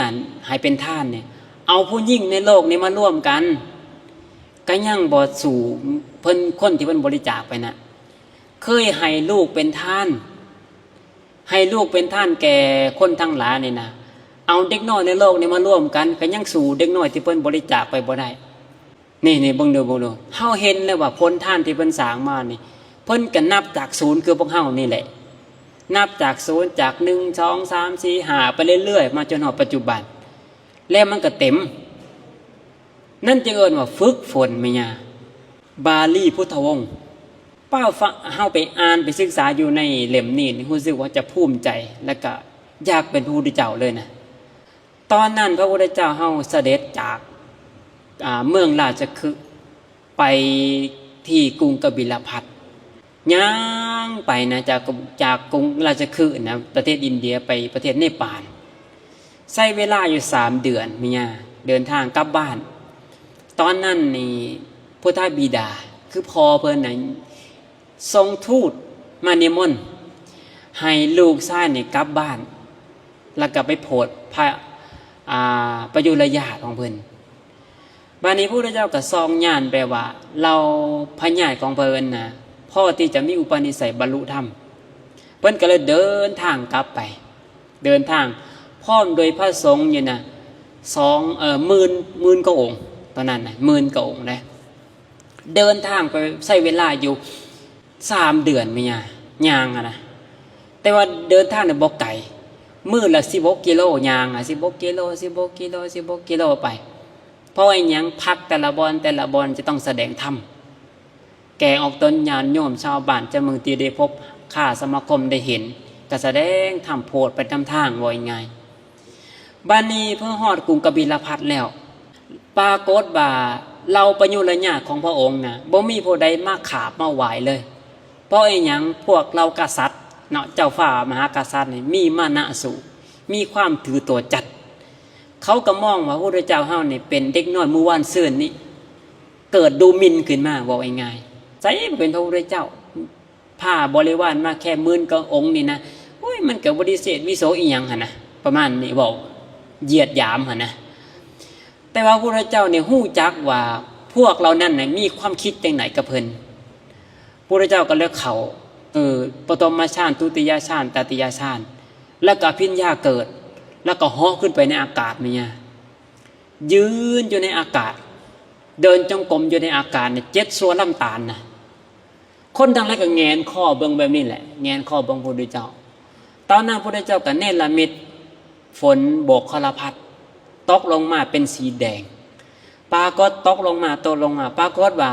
ໃຫ້ເປັນທານນີ້ ເອົາຜູ້ຍິງໃນໂລກນີ້ມາລວມກັນ ກໍຍັງບໍ່ສູ້ເພິ່ນ ຄົນທີ່ເພິ່ນບໍລິຈາກໄປນະ ເຄີຍໃຫ້ລູກເປັນທານ ໃຫ້ລູກເປັນທານແກ່ຄົນທັງຫຼາຍນີ້ນະ ເອົາເດັກນ້ອຍໃນໂລກນີ້ມາລວມກັນ ກໍຍັງສູ້ເດັກນ້ອຍທີ່ເພິ່ນບໍລິຈາກໄປບໍ່ໄດ້. ນີ້ ນີ້ເບິ່ງດູ ເບິ່ງດູ ເຮົາເຫັນແລ້ວວ່າຜົນທານທີ່ເພິ່ນສ້າງມານີ້ ເພິ່ນກໍນັບຈາກສູນຄືພວກເຮົານີ້ແຫຼະ ນັບຈາກສູນ ຈາກໜຶ່ງ ສອງ ສາມ ສີ່ ຫ້າ ໄປເລື້ອຍໆ ມາຈົນຮອດປັດຈຸບັນ ແລ້ວມັນກໍເຕັມ. ນັ້ນຈຶ່ງເອີ້ນວ່າຝຶກຝົນ ແມ່ຍ່າ ບາລີພຸດທະວົງ. ປ້າ ເຮົາໄປອ່ານໄປສຶກສາຢູ່ໃນເຫຼັ້ມນີ້ ຮູ້ສຶກວ່າຈະພູມໃຈ ແລະກະຢາກເປັນພະພຸດທະເຈົ້າເລີຍນະ. ຕອນນັ້ນພະພຸດທະເຈົ້າເຮົາສະເດັດຈາກ ອາ ເມືອງລາຊະຄຶ ໄປທີ່ກຸງກະບິລະພັດ ຍ່າງໄປນະ ຈາກ ຈາກກຸງລາຊະຄຶນະ ປະເທດອິນເດຍ ໄປປະເທດເນປານ ໃຊ້ເວລາຢູ່ສາມເດືອນ ແມ່ຍ່າ ເດີນທາງກັບບ້ານ. ຕອນນັ້ນນີ້ ພຸດທະບິດາ ຄືພໍ່ເພິ່ນນະ ສົ່ງທູດມານິມົນໃຫ້ລູກຊາຍນີ້ກັບບ້ານ ແລ້ວກໍໄປໂຜດພະ ອາ ປະຍຸລະຍາດຂອງເພິ່ນ. ບາດນີ້ພະພຸດທະເຈົ້າກໍສ່ອງຍານໄປວ່າ ເຫຼົ່າພະຍາດຂອງເພິ່ນນະ ພໍທີ່ຈະມີອຸປະນິໄສບັນລຸທຳ. ເພິ່ນກໍເລີຍເດີນທາງກັບໄປ ເດີນທາງພ້ອມໂດຍພະສົງຢູ່ນະ ສອງ ເອີ ໝື່ນ ໝື່ນກວ່າອົງ ຕອນນັ້ນນະ ໝື່ນກວ່າອົງເດ້. ເດີນທາງໄປໃຊ້ເວລາຢູ່ສາມເດືອນ ແມ່ຍ່າ ຍ່າງຫັ້ນນະ ແຕ່ວ່າເດີນທາງນະບໍ່ໄກ ມື້ລະສິບຫົກກິໂລ ຍ່າງ ອາ ສິບຫົກກິໂລ ສິບຫົກກິໂລ ສິບຫົກກິໂລໄປ. ເພາະອີຫຍັງ? ພັກແຕ່ລະບ່ອນ ແຕ່ລະບ່ອນຈະຕ້ອງສະແດງທຳ ແກ່ອອກຕົນຍາດໂຍມຊາວບ້ານ ຈາກເມືອງທີ່ໄດ້ພົບ ຄ້າສະມາຄົມໄດ້ເຫັນ ກໍສະແດງທຳໂພດໄປນຳທາງ ເວົ້າງ່າຍໆ. ບາດນີ້ເພິ່ນຮອດກຸງກະບິລະພັດແລ້ວ ປາກົດວ່າເຫຼົ່າປະຍຸລະຍາດຂອງພະອົງນະ ບໍ່ມີຜູ້ໃດມາຂາບມາໄຫວ້ເລີຍ. ເພາະອີຫຍັງ? ພວກເຫຼົ່າກະສັດເນາະ ເຈົ້າຟ້າມະຫາກະສັດນີ້ມີມານະສູງ ມີຄວາມຖືຕົວຈັດ. ເຂົາກໍມອງວ່າພະພຸດທະເຈົ້າເຮົານີ້ເປັນເດັກນ້ອຍມື້ວານຊືນນີ້ ເກີດດູໝິ່ນຂຶ້ນມາ ເວົ້າງ່າຍໆ ໃສບໍ່ເປັນພະພຸດທະເຈົ້າ ພາບໍລິວານມາແຄ່ໝື່ນກວ່າອົງນີ້ນະ ໂອ້ຍ ມັນກໍບໍ່ໄດ້ເສດວິໂສອີຫຍັງຫັ້ນນະ ປະມານນີ້ ເວົ້າຢຽດຫຍາມຫັ້ນນະ. ແຕ່ວ່າພະພຸດທະເຈົ້ານີ້ຮູ້ຈັກວ່າພວກເຫຼົ່ານັ້ນນະມີຄວາມຄິດຈັ່ງໃດກັບເພິ່ນ. ພະພຸດທະເຈົ້າກໍເລີຍເຂົ້າ ເອີ ປະຖົມມະຊານ ທຸຕິຍະຊານ ຕະຕິຍະຊານ ແລ້ວກໍອະພິນຍາເກີດ ແລ້ວກໍເຫາະຂຶ້ນໄປໃນອາກາດ ແມ່ນຫຍັງ? ຢືນຢູ່ໃນອາກາດ ເດີນຈົງກົມຢູ່ໃນອາກາດນີ້ ເຈັດຊົ່ວລຳຕານນະ. ຄົນທັງຫຼາຍກໍແຫງນຄໍເບິ່ງແບບນີ້ແຫຼະ ແຫງນຄໍເບິ່ງພະພຸດທະເຈົ້າ. ຕອນນັ້ນພະພຸດທະເຈົ້າກໍເນລະມິດຝົນໂບກຄະລະພັດ ຕົກລົງມາເປັນສີແດງ ປາກົດຕົກລົງມາ ຕົກລົງມາ ປາກົດວ່າ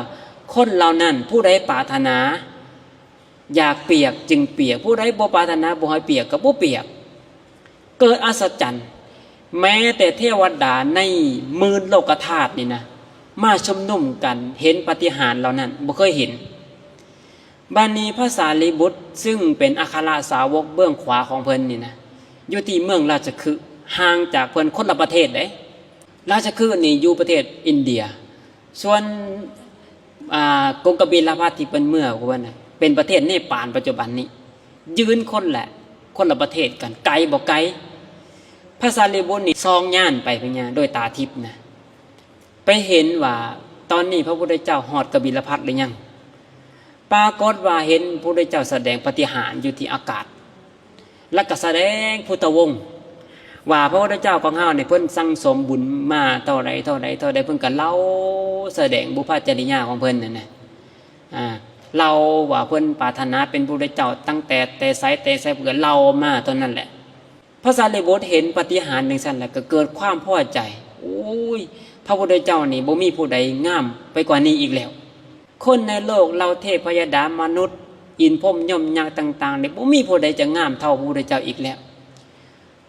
ຄົນເຫຼົ່ານັ້ນ ຜູ້ໃດປາດຖະໜາຢາກປຽກຈຶ່ງປຽກ ຜູ້ໃດບໍ່ປາດຖະໜາບໍ່ໃຫ້ປຽກກໍບໍ່ປຽກ. ເກີດອັດສະຈັນ ແມ້ແຕ່ເທວະດາໃນໝື່ນໂລກະທາດນີ້ນະ ມາຊຸມນຸມກັນເຫັນປາຕິຫານເຫຼົ່ານັ້ນ ບໍ່ເຄີຍເຫັນ. ບາດນີ້ພະສາລີບຸດ ຊຶ່ງເປັນອັກຄະລະສາວົກເບື້ອງຂວາຂອງເພິ່ນນີ້ນະ ຢູ່ທີ່ເມືອງລາຊະຄຶ ຫ່າງຈາກເພິ່ນຄົນລະປະເທດເດ້. ລາຊະຄຶນີ້ຢູ່ປະເທດອິນເດຍ ສ່ວນ ອ່າ ກຸງກະບິລະພັດທີ່ເພິ່ນເມືອຂອງເພິ່ນນະ ເປັນປະເທດເນປານປັດຈຸບັນນີ້ ຢືນຄົນລະ ຄົນລະປະເທດກັນ ໄກບໍ່ໄກ. ພະສາລີບຸດນີ້ສ່ອງຍານໄປພະຍາ ໂດຍຕາທິບນະ ໄປເຫັນວ່າຕອນນີ້ພະພຸດທະເຈົ້າຮອດກະບິລະພັດຫຼືຍັງ. ປາກົດວ່າເຫັນພະພຸດທະເຈົ້າສະແດງປາຕິຫານຢູ່ທີ່ອາກາດ ແລ້ວກໍສະແດງພຸດທະວົງ ວ່າພະພຸດທະເຈົ້າຂອງເຮົານີ້ ເພິ່ນສັ່ງສົມບຸນມາເທົ່າໃດ ເທົ່າໃດ ເທົ່າໃດ ເພິ່ນກໍເລົ່າສະແດງບຸບພະຈະລິຍາຂອງເພິ່ນນັ້ນນະ ອ່າ ເລົ່າວ່າເພິ່ນປາດຖະໜາເປັນພະພຸດທະເຈົ້າຕັ້ງແຕ່ ແຕ່ໃສແຕ່ໃສ ເພິ່ນກໍເລົ່າມາເທົ່ານັ້ນແຫຼະ. ພະສາລີບຸດເຫັນປາຕິຫານຈັ່ງຊັ້ນແລ້ວ ກໍເກີດຄວາມພໍໃຈ ໂອ້ຍ ພະພຸດທະເຈົ້ານີ້ບໍ່ມີຜູ້ໃດງາມໄປກວ່ານີ້ອີກແລ້ວ. ຄົນໃນໂລກເຫຼົ່າເທບພະຍະດາມະນຸດ ອິນພົມຍົມຍັກຕ່າງໆນີ້ ບໍ່ມີຜູ້ໃດຈະງາມເທົ່າພະພຸດທະເຈົ້າອີກແລ້ວ.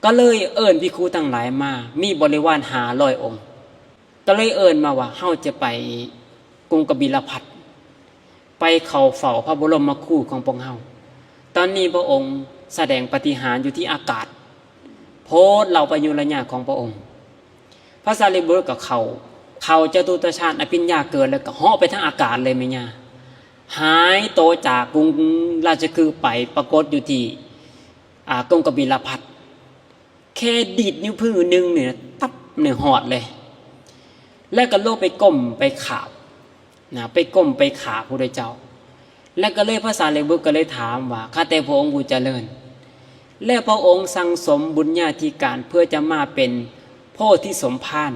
ກໍເລີຍເອີ້ນພິກຂຸທັງຫຼາຍມາ ມີບໍລິວານຫ້າຮ້ອຍອົງ ກໍເລີຍເອີ້ນມາວ່າ ເຮົາຈະໄປກຸງກະບິລະພັດ ໄປເຂົ້າເຝົ້າພະບໍລົມມະຄູຂອງພວກເຮົາ. ຕອນນີ້ພະອົງສະແດງປາຕິຫານຢູ່ທີ່ອາກາດ ໂພດເລົ່າພະຍຸລະຍາຂອງພະອົງ. ພະສາລີບຸດກໍເຂົ້າ ເຂົ້າຈະຕຸຕະຊາດອະພິນຍາເກີດ ແລ້ວກໍເຫາະໄປທາງອາກາດເລີຍແມ່ຍ່າ ຫາຍໂຕຈາກກຸງລາຊະຄຶໄປ ປາກົດຢູ່ທີ່ ອ່າ ກົງກະບິລະພັດ. ແຄ່ດີດນິ້ວມືໜຶ່ງນີ້ ຕັບ ນີ້ຮອດເລີຍ ແລ້ວກໍລົງໄປກົ້ມໄປຂາບນະ ໄປກົ້ມໄປຂາບພະພຸດທະເຈົ້າ. ແລ້ວກໍເລີຍພະສາລີບຸດກໍເລີຍຖາມວ່າ ຂ້າແຕ່ພະອົງຜູ້ຈະເລີນ ແລ້ວພະອົງສັ່ງສົມບຸນຍາທິການເພື່ອຈະມາເປັນໂພທິສົມພານ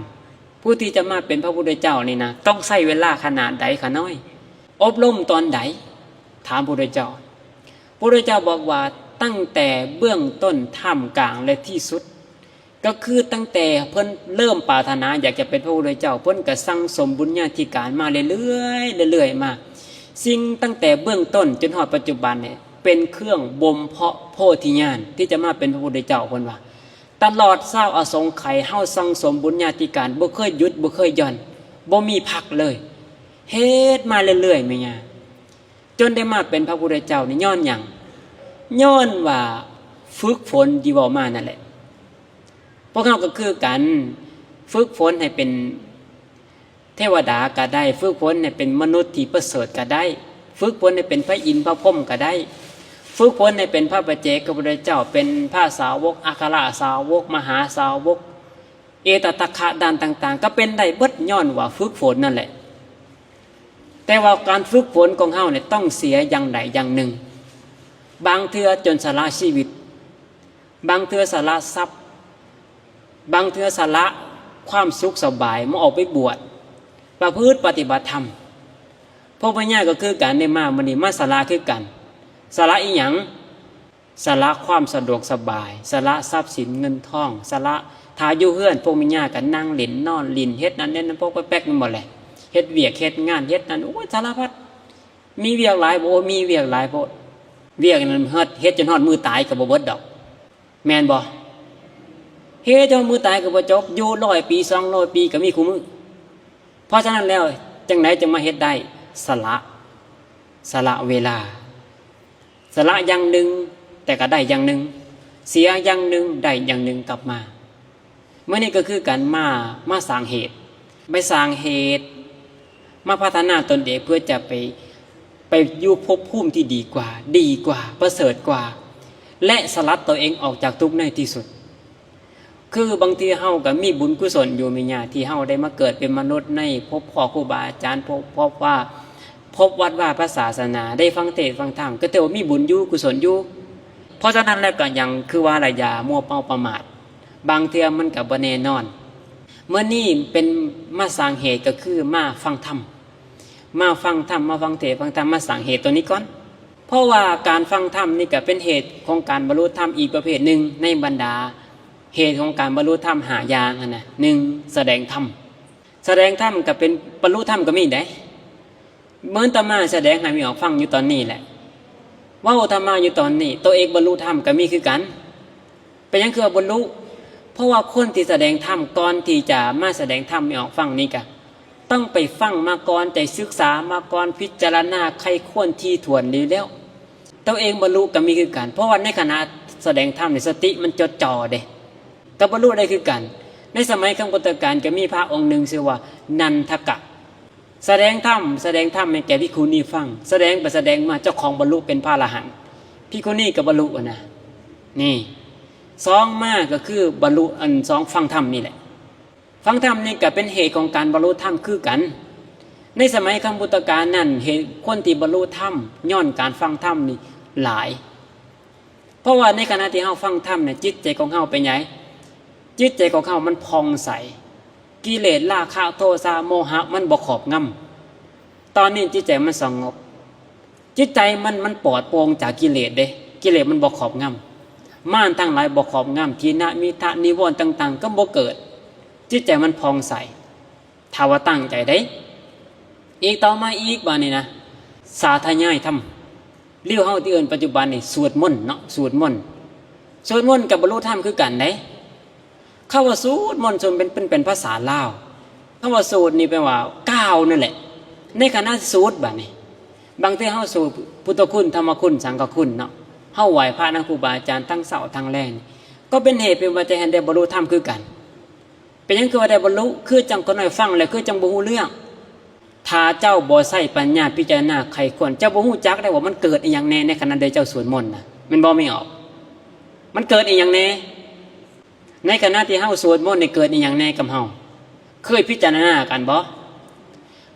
ຜູ້ທີ່ຈະມາເປັນພະພຸດທະເຈົ້ານີ້ນະ ຕ້ອງໃຊ້ເວລາຂະໜາດໃດຂ້ານ້ອຍ? ອົບຮົມຕອນໃດ? ຖາມພະພຸດທະເຈົ້າ. ພະພຸດທະເຈົ້າບອກວ່າ ຕັ້ງແຕ່ເບື້ອງຕົ້ນ ທ່າມກາງ ແລະ ທີ່ສຸດ. ກໍຄືຕັ້ງແຕ່ເພິ່ນເລີ່ມປາດຖະໜາຢາກຈະເປັນພະພຸດທະເຈົ້າ ເພິ່ນກໍສັ່ງສົມບຸນຍາທິການມາເລື້ອຍໆ ເລື້ອຍໆມາ. ສິ່ງຕັ້ງແຕ່ເບື້ອງຕົ້ນຈົນຮອດປັດຈຸບັນນີ້ ເປັນເຄື່ອງບົ່ມເພາະໂພທິຍານທີ່ຈະມາເປັນພະພຸດທະເຈົ້າ ເພິ່ນວ່າ. ຕະຫຼອດຊາວອະສົງໄຂ ເຮົາສັ່ງສົມບຸນຍາທິການ ບໍ່ເຄີຍຢຸດ ບໍ່ເຄີຍຢ່ອນ ບໍ່ມີພັກເລີຍ ເຮັດມາເລື້ອຍໆ ແມ່ຍ່າ. ຈົນໄດ້ມາເປັນພະພຸດທະເຈົ້ານີ້ຍ້ອນຫຍັງ? ຍ້ອນວ່າຝຶກຝົນທີ່ເວົ້າມານັ້ນແຫຼະ. ພວກເຮົາກໍຄືກັນ, ຝຶກຝົນໃຫ້ເປັນເທວະດາກໍໄດ້, ຝຶກຝົນໃຫ້ເປັນມະນຸດທີ່ປະເສີດກໍໄດ້, ຝຶກຝົນໃຫ້ເປັນພະອິນພະພົມກໍໄດ້, ຝຶກຝົນໃຫ້ເປັນພະປັດເຈກພະພຸດທະເຈົ້າ, ເປັນພະສາວົກ, ອັກຄະລະສາວົກ, ມະຫາສາວົກ, ເອຕະທັກຄະດ້ານຕ່າງໆ ກໍເປັນໄດ້ເບິດ ຍ້ອນວ່າຝຶກຝົນນັ້ນແຫຼະ. ແຕ່ວ່າການຝຶກຝົນຂອງເຮົານີ້ຕ້ອງເສຍຢ່າງໃດຢ່າງໜຶ່ງ. ບາງເທື່ອຈົນສະຫຼະຊີວິດ, ບາງເທື່ອສະຫຼະຊັບ, ບາງເທື່ອສະຫຼະຄວາມສຸກສະບາຍ ມາອອກໄປບວດ ປະພຶດປະຕິບັດທຳ. ພວກພະຍາກໍຄືກັນ ໄດ້ມາມື້ນີ້ ມາສະຫຼະຄືກັນ. ສະຫຼະອີ່ຫຍັງ? ສະຫຼະຄວາມສະດວກສະບາຍ, ສະຫຼະຊັບສິນເງິນທອງ, ສະຫຼະ ຖ້າຢູ່ເຮືອນ ພວກແມ່ຍ່າກໍນັ່ງຫຼິ້ນ, ນອນຫຼິ້ນ, ເຮັດນັ້ນເຮັດນັ້ນ ປອກແປກໆ ແມ່ນບໍ່ແລະ? ເຮັດວຽກເຮັດງານ, ເຮັດນັ້ນ, ໂອ້ຍ ສາລະພັດ. ມີວຽກຫຼາຍບໍ່? ໂອ້ ມີວຽກຫຼາຍໂພດ. ວຽກນັ້ນເຮັດ, ເຮັດຈົນຮອດມື້ຕາຍກໍບໍ່ເບິດດອກ. ແມ່ນບໍ່? ເຮັດຈົນມື້ຕາຍກໍບໍ່ຈົບ, ຢູ່ຮ້ອຍປີ ສອງຮ້ອຍປີກໍມີຄູ່ມື້. ເພາະສະນັ້ນແລ້ວ ຈັ່ງໃດຈຶ່ງມາເຮັດໄດ້? ສະຫຼະ, ສະຫຼະເວລາ, ສະຫຼະຢ່າງໜຶ່ງ ແຕ່ກໍໄດ້ຢ່າງໜຶ່ງ, ເສຍຢ່າງໜຶ່ງ ໄດ້ຢ່າງໜຶ່ງກັບມາ. ມື້ນີ້ກໍຄືກັນ ມາ, ມາສ້າງເຫດ, ໄປສ້າງເຫດ, ມາພັດທະນາຕົນເອງເພື່ອຈະໄປ, ໄປຢູ່ພົບພູມທີ່ດີກວ່າ, ດີກວ່າ, ປະເສີດກວ່າ ແລະ ສະຫຼັດຕົວເອງອອກຈາກທຸກໃນທີ່ສຸດ. ຄືບາງເທື່ອເຮົາກໍມີບຸນກຸສົນຢູ່ ແມ່ຍ່າ ທີ່ເຮົາໄດ້ມາເກີດເປັນມະນຸດໃນພົບພໍ່ຄູບາອາຈານ, ພົບ, ພົບວ່າ, ພົບວັດວາພະສາສະໜາ, ໄດ້ຟັງເທດຟັງທຳ, ກໍຖືວ່າມີບຸນຢູ່, ກຸສົນຢູ່. ເພາະສະນັ້ນແລ້ວກໍຍັງຄືວ່າລະ ຢ່າມົວເມົາປະໝາດ. ບາງເທື່ອມັນກໍບໍ່ແນ່ນອນ. ມື້ນີ້ເປັນມາສ້າງເຫດ ກໍຄືມາຟັງທຳ, ມາຟັງທຳ, ມາຟັງເທດຟັງທຳ, ມາສ້າງເຫດຕົວນີ້ກ່ອນ. ເພາະວ່າການຟັງທຳນີ້ກໍເປັນເຫດຂອງການບັນລຸທຳອີກປະເພດໜຶ່ງ ໃນບັນດາເຫດຂອງການບັນລຸທຳຫ້າຢ່າງຫັ້ນນະ. ໜຶ່ງ ສະແດງທຳ. ສະແດງທຳກໍເປັນ, ບັນລຸທຳກໍມີໄດ໋. ເໝືອນອາດຕະມາສະແດງໃຫ້ແມ່ອອກຟັງຢູ່ຕອນນີ້ແຫຼະ. ເວົ້າທຳມະຢູ່ຕອນນີ້, ໂຕເອງບັນລຸທຳກໍມີຄືກັນ. ເປັນຫຍັງຄືວ່າບັນລຸ? ເພາະວ່າຄົນທີ່ສະແດງທຳ ກ່ອນທີ່ຈະມາສະແດງທຳໃຫ້ອອກຟັງນີ້ກະ ຕ້ອງໄປຟັງມາກ່ອນ, ໄດ້ສຶກສາມາກ່ອນ, ພິຈາລະນາໃຄ່ຄວນຖີ່ຖ້ວນດີແລ້ວ. ໂຕເອງບັນລຸກໍມີຄືກັນ, ເພາະວ່າໃນຂະນະສະແດງທຳນີ້ ສະຕິມັນຈົດຈ່ອເດ້, ກໍບັນລຸໄດ້ຄືກັນ. ໃນສະໄໝຄັ້ງພຸດທະການກໍມີພະອົງໜຶ່ງຊື່ວ່ານັນທະກະ ສະແດງທຳ, ສະແດງທຳໃຫ້ແກ່ພິກຂຸນີຟັງ, ສະແດງໄປສະແດງມາ ເຈົ້າຂອງບັນລຸເປັນພະອະລະຫັນ, ພິກຂຸນີກໍບັນລຸນະ. ນີ້ ສອງມາກໍຄືບັນລຸ ອັນສອງ ຟັງທຳນີ້ແຫຼະ. ຟັງທຳນີ້ກໍເປັນເຫດຂອງການບັນລຸທຳຄືກັນ. ໃນສະໄໝຄັ້ງພຸດທະການນັ້ນ ເຫດ ຄົນທີ່ບັນລຸທຳຍ້ອນການຟັງທຳນີ້ຫຼາຍ. ເພາະວ່າໃນຂະນະທີ່ເຮົາຟັງທຳນະ ຈິດໃຈຂອງເຮົາເປັນໃດ? ຈິດໃຈຂອງເຮົາມັນຜ່ອງໃສ, ກິເລດ ລາຄະ ໂທສະ ໂມຫະ ມັນບໍ່ຄອບງຳ. ຕອນນີ້ຈິດໃຈມັນສະຫງົບ, ຈິດໃຈມັນ ມັນປອດໂປ່ງຈາກກິເລດເດ້, ກິເລດມັນບໍ່ຄອບງຳ, ມານທັງຫຼາຍບໍ່ຄອບງຳ, ທີນະ ມິທະ ນິວອນຕ່າງໆກໍບໍ່ເກີດ, ຈິດໃຈມັນຜ່ອງໃສ. ຖ້າວ່າຕັ້ງໃຈໄດ້. ອີກຕໍ່ມາອີກບາດນີ້ນະ ສາທະຍາຍທຳ, ຫຼືເຮົາທີ່ເອີ້ນປັດຈຸບັນນີ້ ສວດມົນເນາະ, ສວດມົນ, ສວດມົນກັບບັນລຸທຳຄືກັນເດ້. ຄຳວ່າສວດມົນ ສວດເປັນ ເປັນ ເປັນພາສາລາວ, ຄຳວ່າສວດນີ້ແປວ່າກ່າວນັ້ນແຫຼະ. ໃນຂະນະສູດບາດນີ້ ບາງເທື່ອເຮົາສູດພຸດທະຄຸນ ທຳມະຄຸນ ສັງຄະຄຸນເນາະ, ເຮົາໄຫວ້ພະນຳຄູບາອາຈານທັງເຊົ້າທັງແລງ ກໍເປັນເຫດເປັນປັດໄຈໃຫ້ໄດ້ບັນລຸທຳຄືກັນ. ເປັນຫຍັງຄືວ່າໄດ້ບັນລຸ? ຄືຈັ່ງຂ້ານ້ອຍຟັງແລ້ວຄືຈັ່ງບໍ່ຮູ້ເລື່ອງ. ຖ້າເຈົ້າບໍ່ໃຊ້ປັນຍາພິຈາລະນາໄຂ້ຄວນ ເຈົ້າບໍ່ຮູ້ຈັກໄດ້ວ່າມັນເກີດອີ່ຫຍັງແດ່ໃນຂະນະທີ່ເຈົ້າສວດມົນນະ, ແມ່ນບໍ່ແມ່ອອກ? ມັນເກີດອີ່ຫຍັງແດ່? ໃນຂະນະທີ່ເຮົາສວດມົນນີ້ ເກີດອີ່ຫຍັງແດ່ກັບເຮົາ? ເຄີຍພິຈາລະນາກັນບໍ່?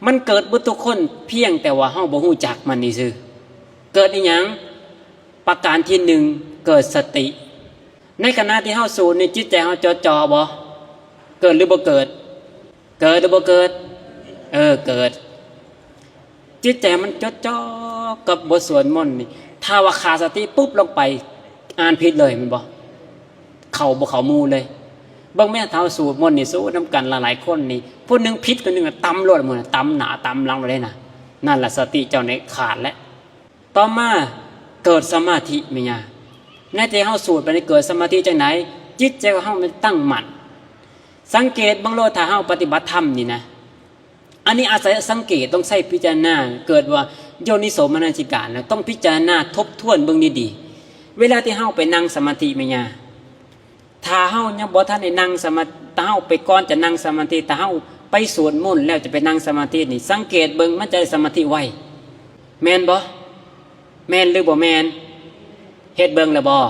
ມັນເກີດເບິດທຸກຄົນ, ພຽງແຕ່ວ່າເຮົາບໍ່ຮູ້ຈັກມັນຊື່ໆ. ເກີດອີ່ຫຍັງ? ປະການທີໜຶ່ງ ເກີດສະຕິ. ໃນຂະນະທີ່ເຮົາສູດນີ້ ຈິດໃຈເຮົາຈົດຈ່ອບໍ່? ເກີດຫຼືບໍ່ເກີດ? ເກີດຫຼືບໍ່ເກີດ? ເອີ ເກີດ. ຈິດໃຈມັນຈົດຈ່ອກັບບົດສວດມົນນີ້, ຖ້າວ່າຂາດສະຕິປຸບລົງໄປ ອ່ານຜິດເລີຍແມ່ນບໍ່? ເຂົ້າບໍ່ເຂົ້າໝູ່ເລີຍ. ເບິ່ງແມ້ ຖ້າເຮົາສວດມົນນີ້ ສວດນຳກັນຫຼາຍໆຄົນນີ້ ຜູ້ໜຶ່ງຜິດ ຜູ້ໜຶ່ງຕຳໂລດ, ມື້ນັ້ນຕຳໜ້າຕຳຫຼັງໂລດເດ້ນະ. ນັ້ນລະ ສະຕິເຈົ້ານີ້ຂາດແລ້ວ. ຕໍ່ມາເກີດສະມາທິແມ່ນຫຍັງ? ໃນທີ່ເຮົາສວດໄປນີ້ເກີດສະມາທິຈັ່ງໃດ? ຈິດໃຈຂອງເຮົາມັນຕັ້ງໝັ້ນ. ສັງເກດເບິ່ງໂລດ ຖ້າເຮົາປະຕິບັດທຳນີ້ນະ, ອັນນີ້ອາໄສສັງເກດ, ຕ້ອງໃຊ້ພິຈາລະນາ, ເກີດວ່າໂຍນິໂສມະນະສິການນະ, ຕ້ອງພິຈາລະນາທົບທວນເບິ່ງດີໆ. ເວລາທີ່ເຮົາໄປນັ່ງສະມາທິແມ່ນຫຍັງ? ຖ້າເຮົາຍັງບໍ່ທັນໄດ້ນັ່ງສະມາ, ຖ້າເຮົາໄປ ກ່ອນຈະນັ່ງສະມາທິ, ຖ້າເຮົາໄປສວດມົນແລ້ວຈະໄປນັ່ງສະມາທິນີ້, ສັງເກດເບິ່ງ ມັນຈະໄດ້ສະມາທິໄວ ແມ່ນບໍ່? ແມ່ນຫຼືບໍ່ແມ່ນ? ເຮັດເບິ່ງແລ້ວບໍ່?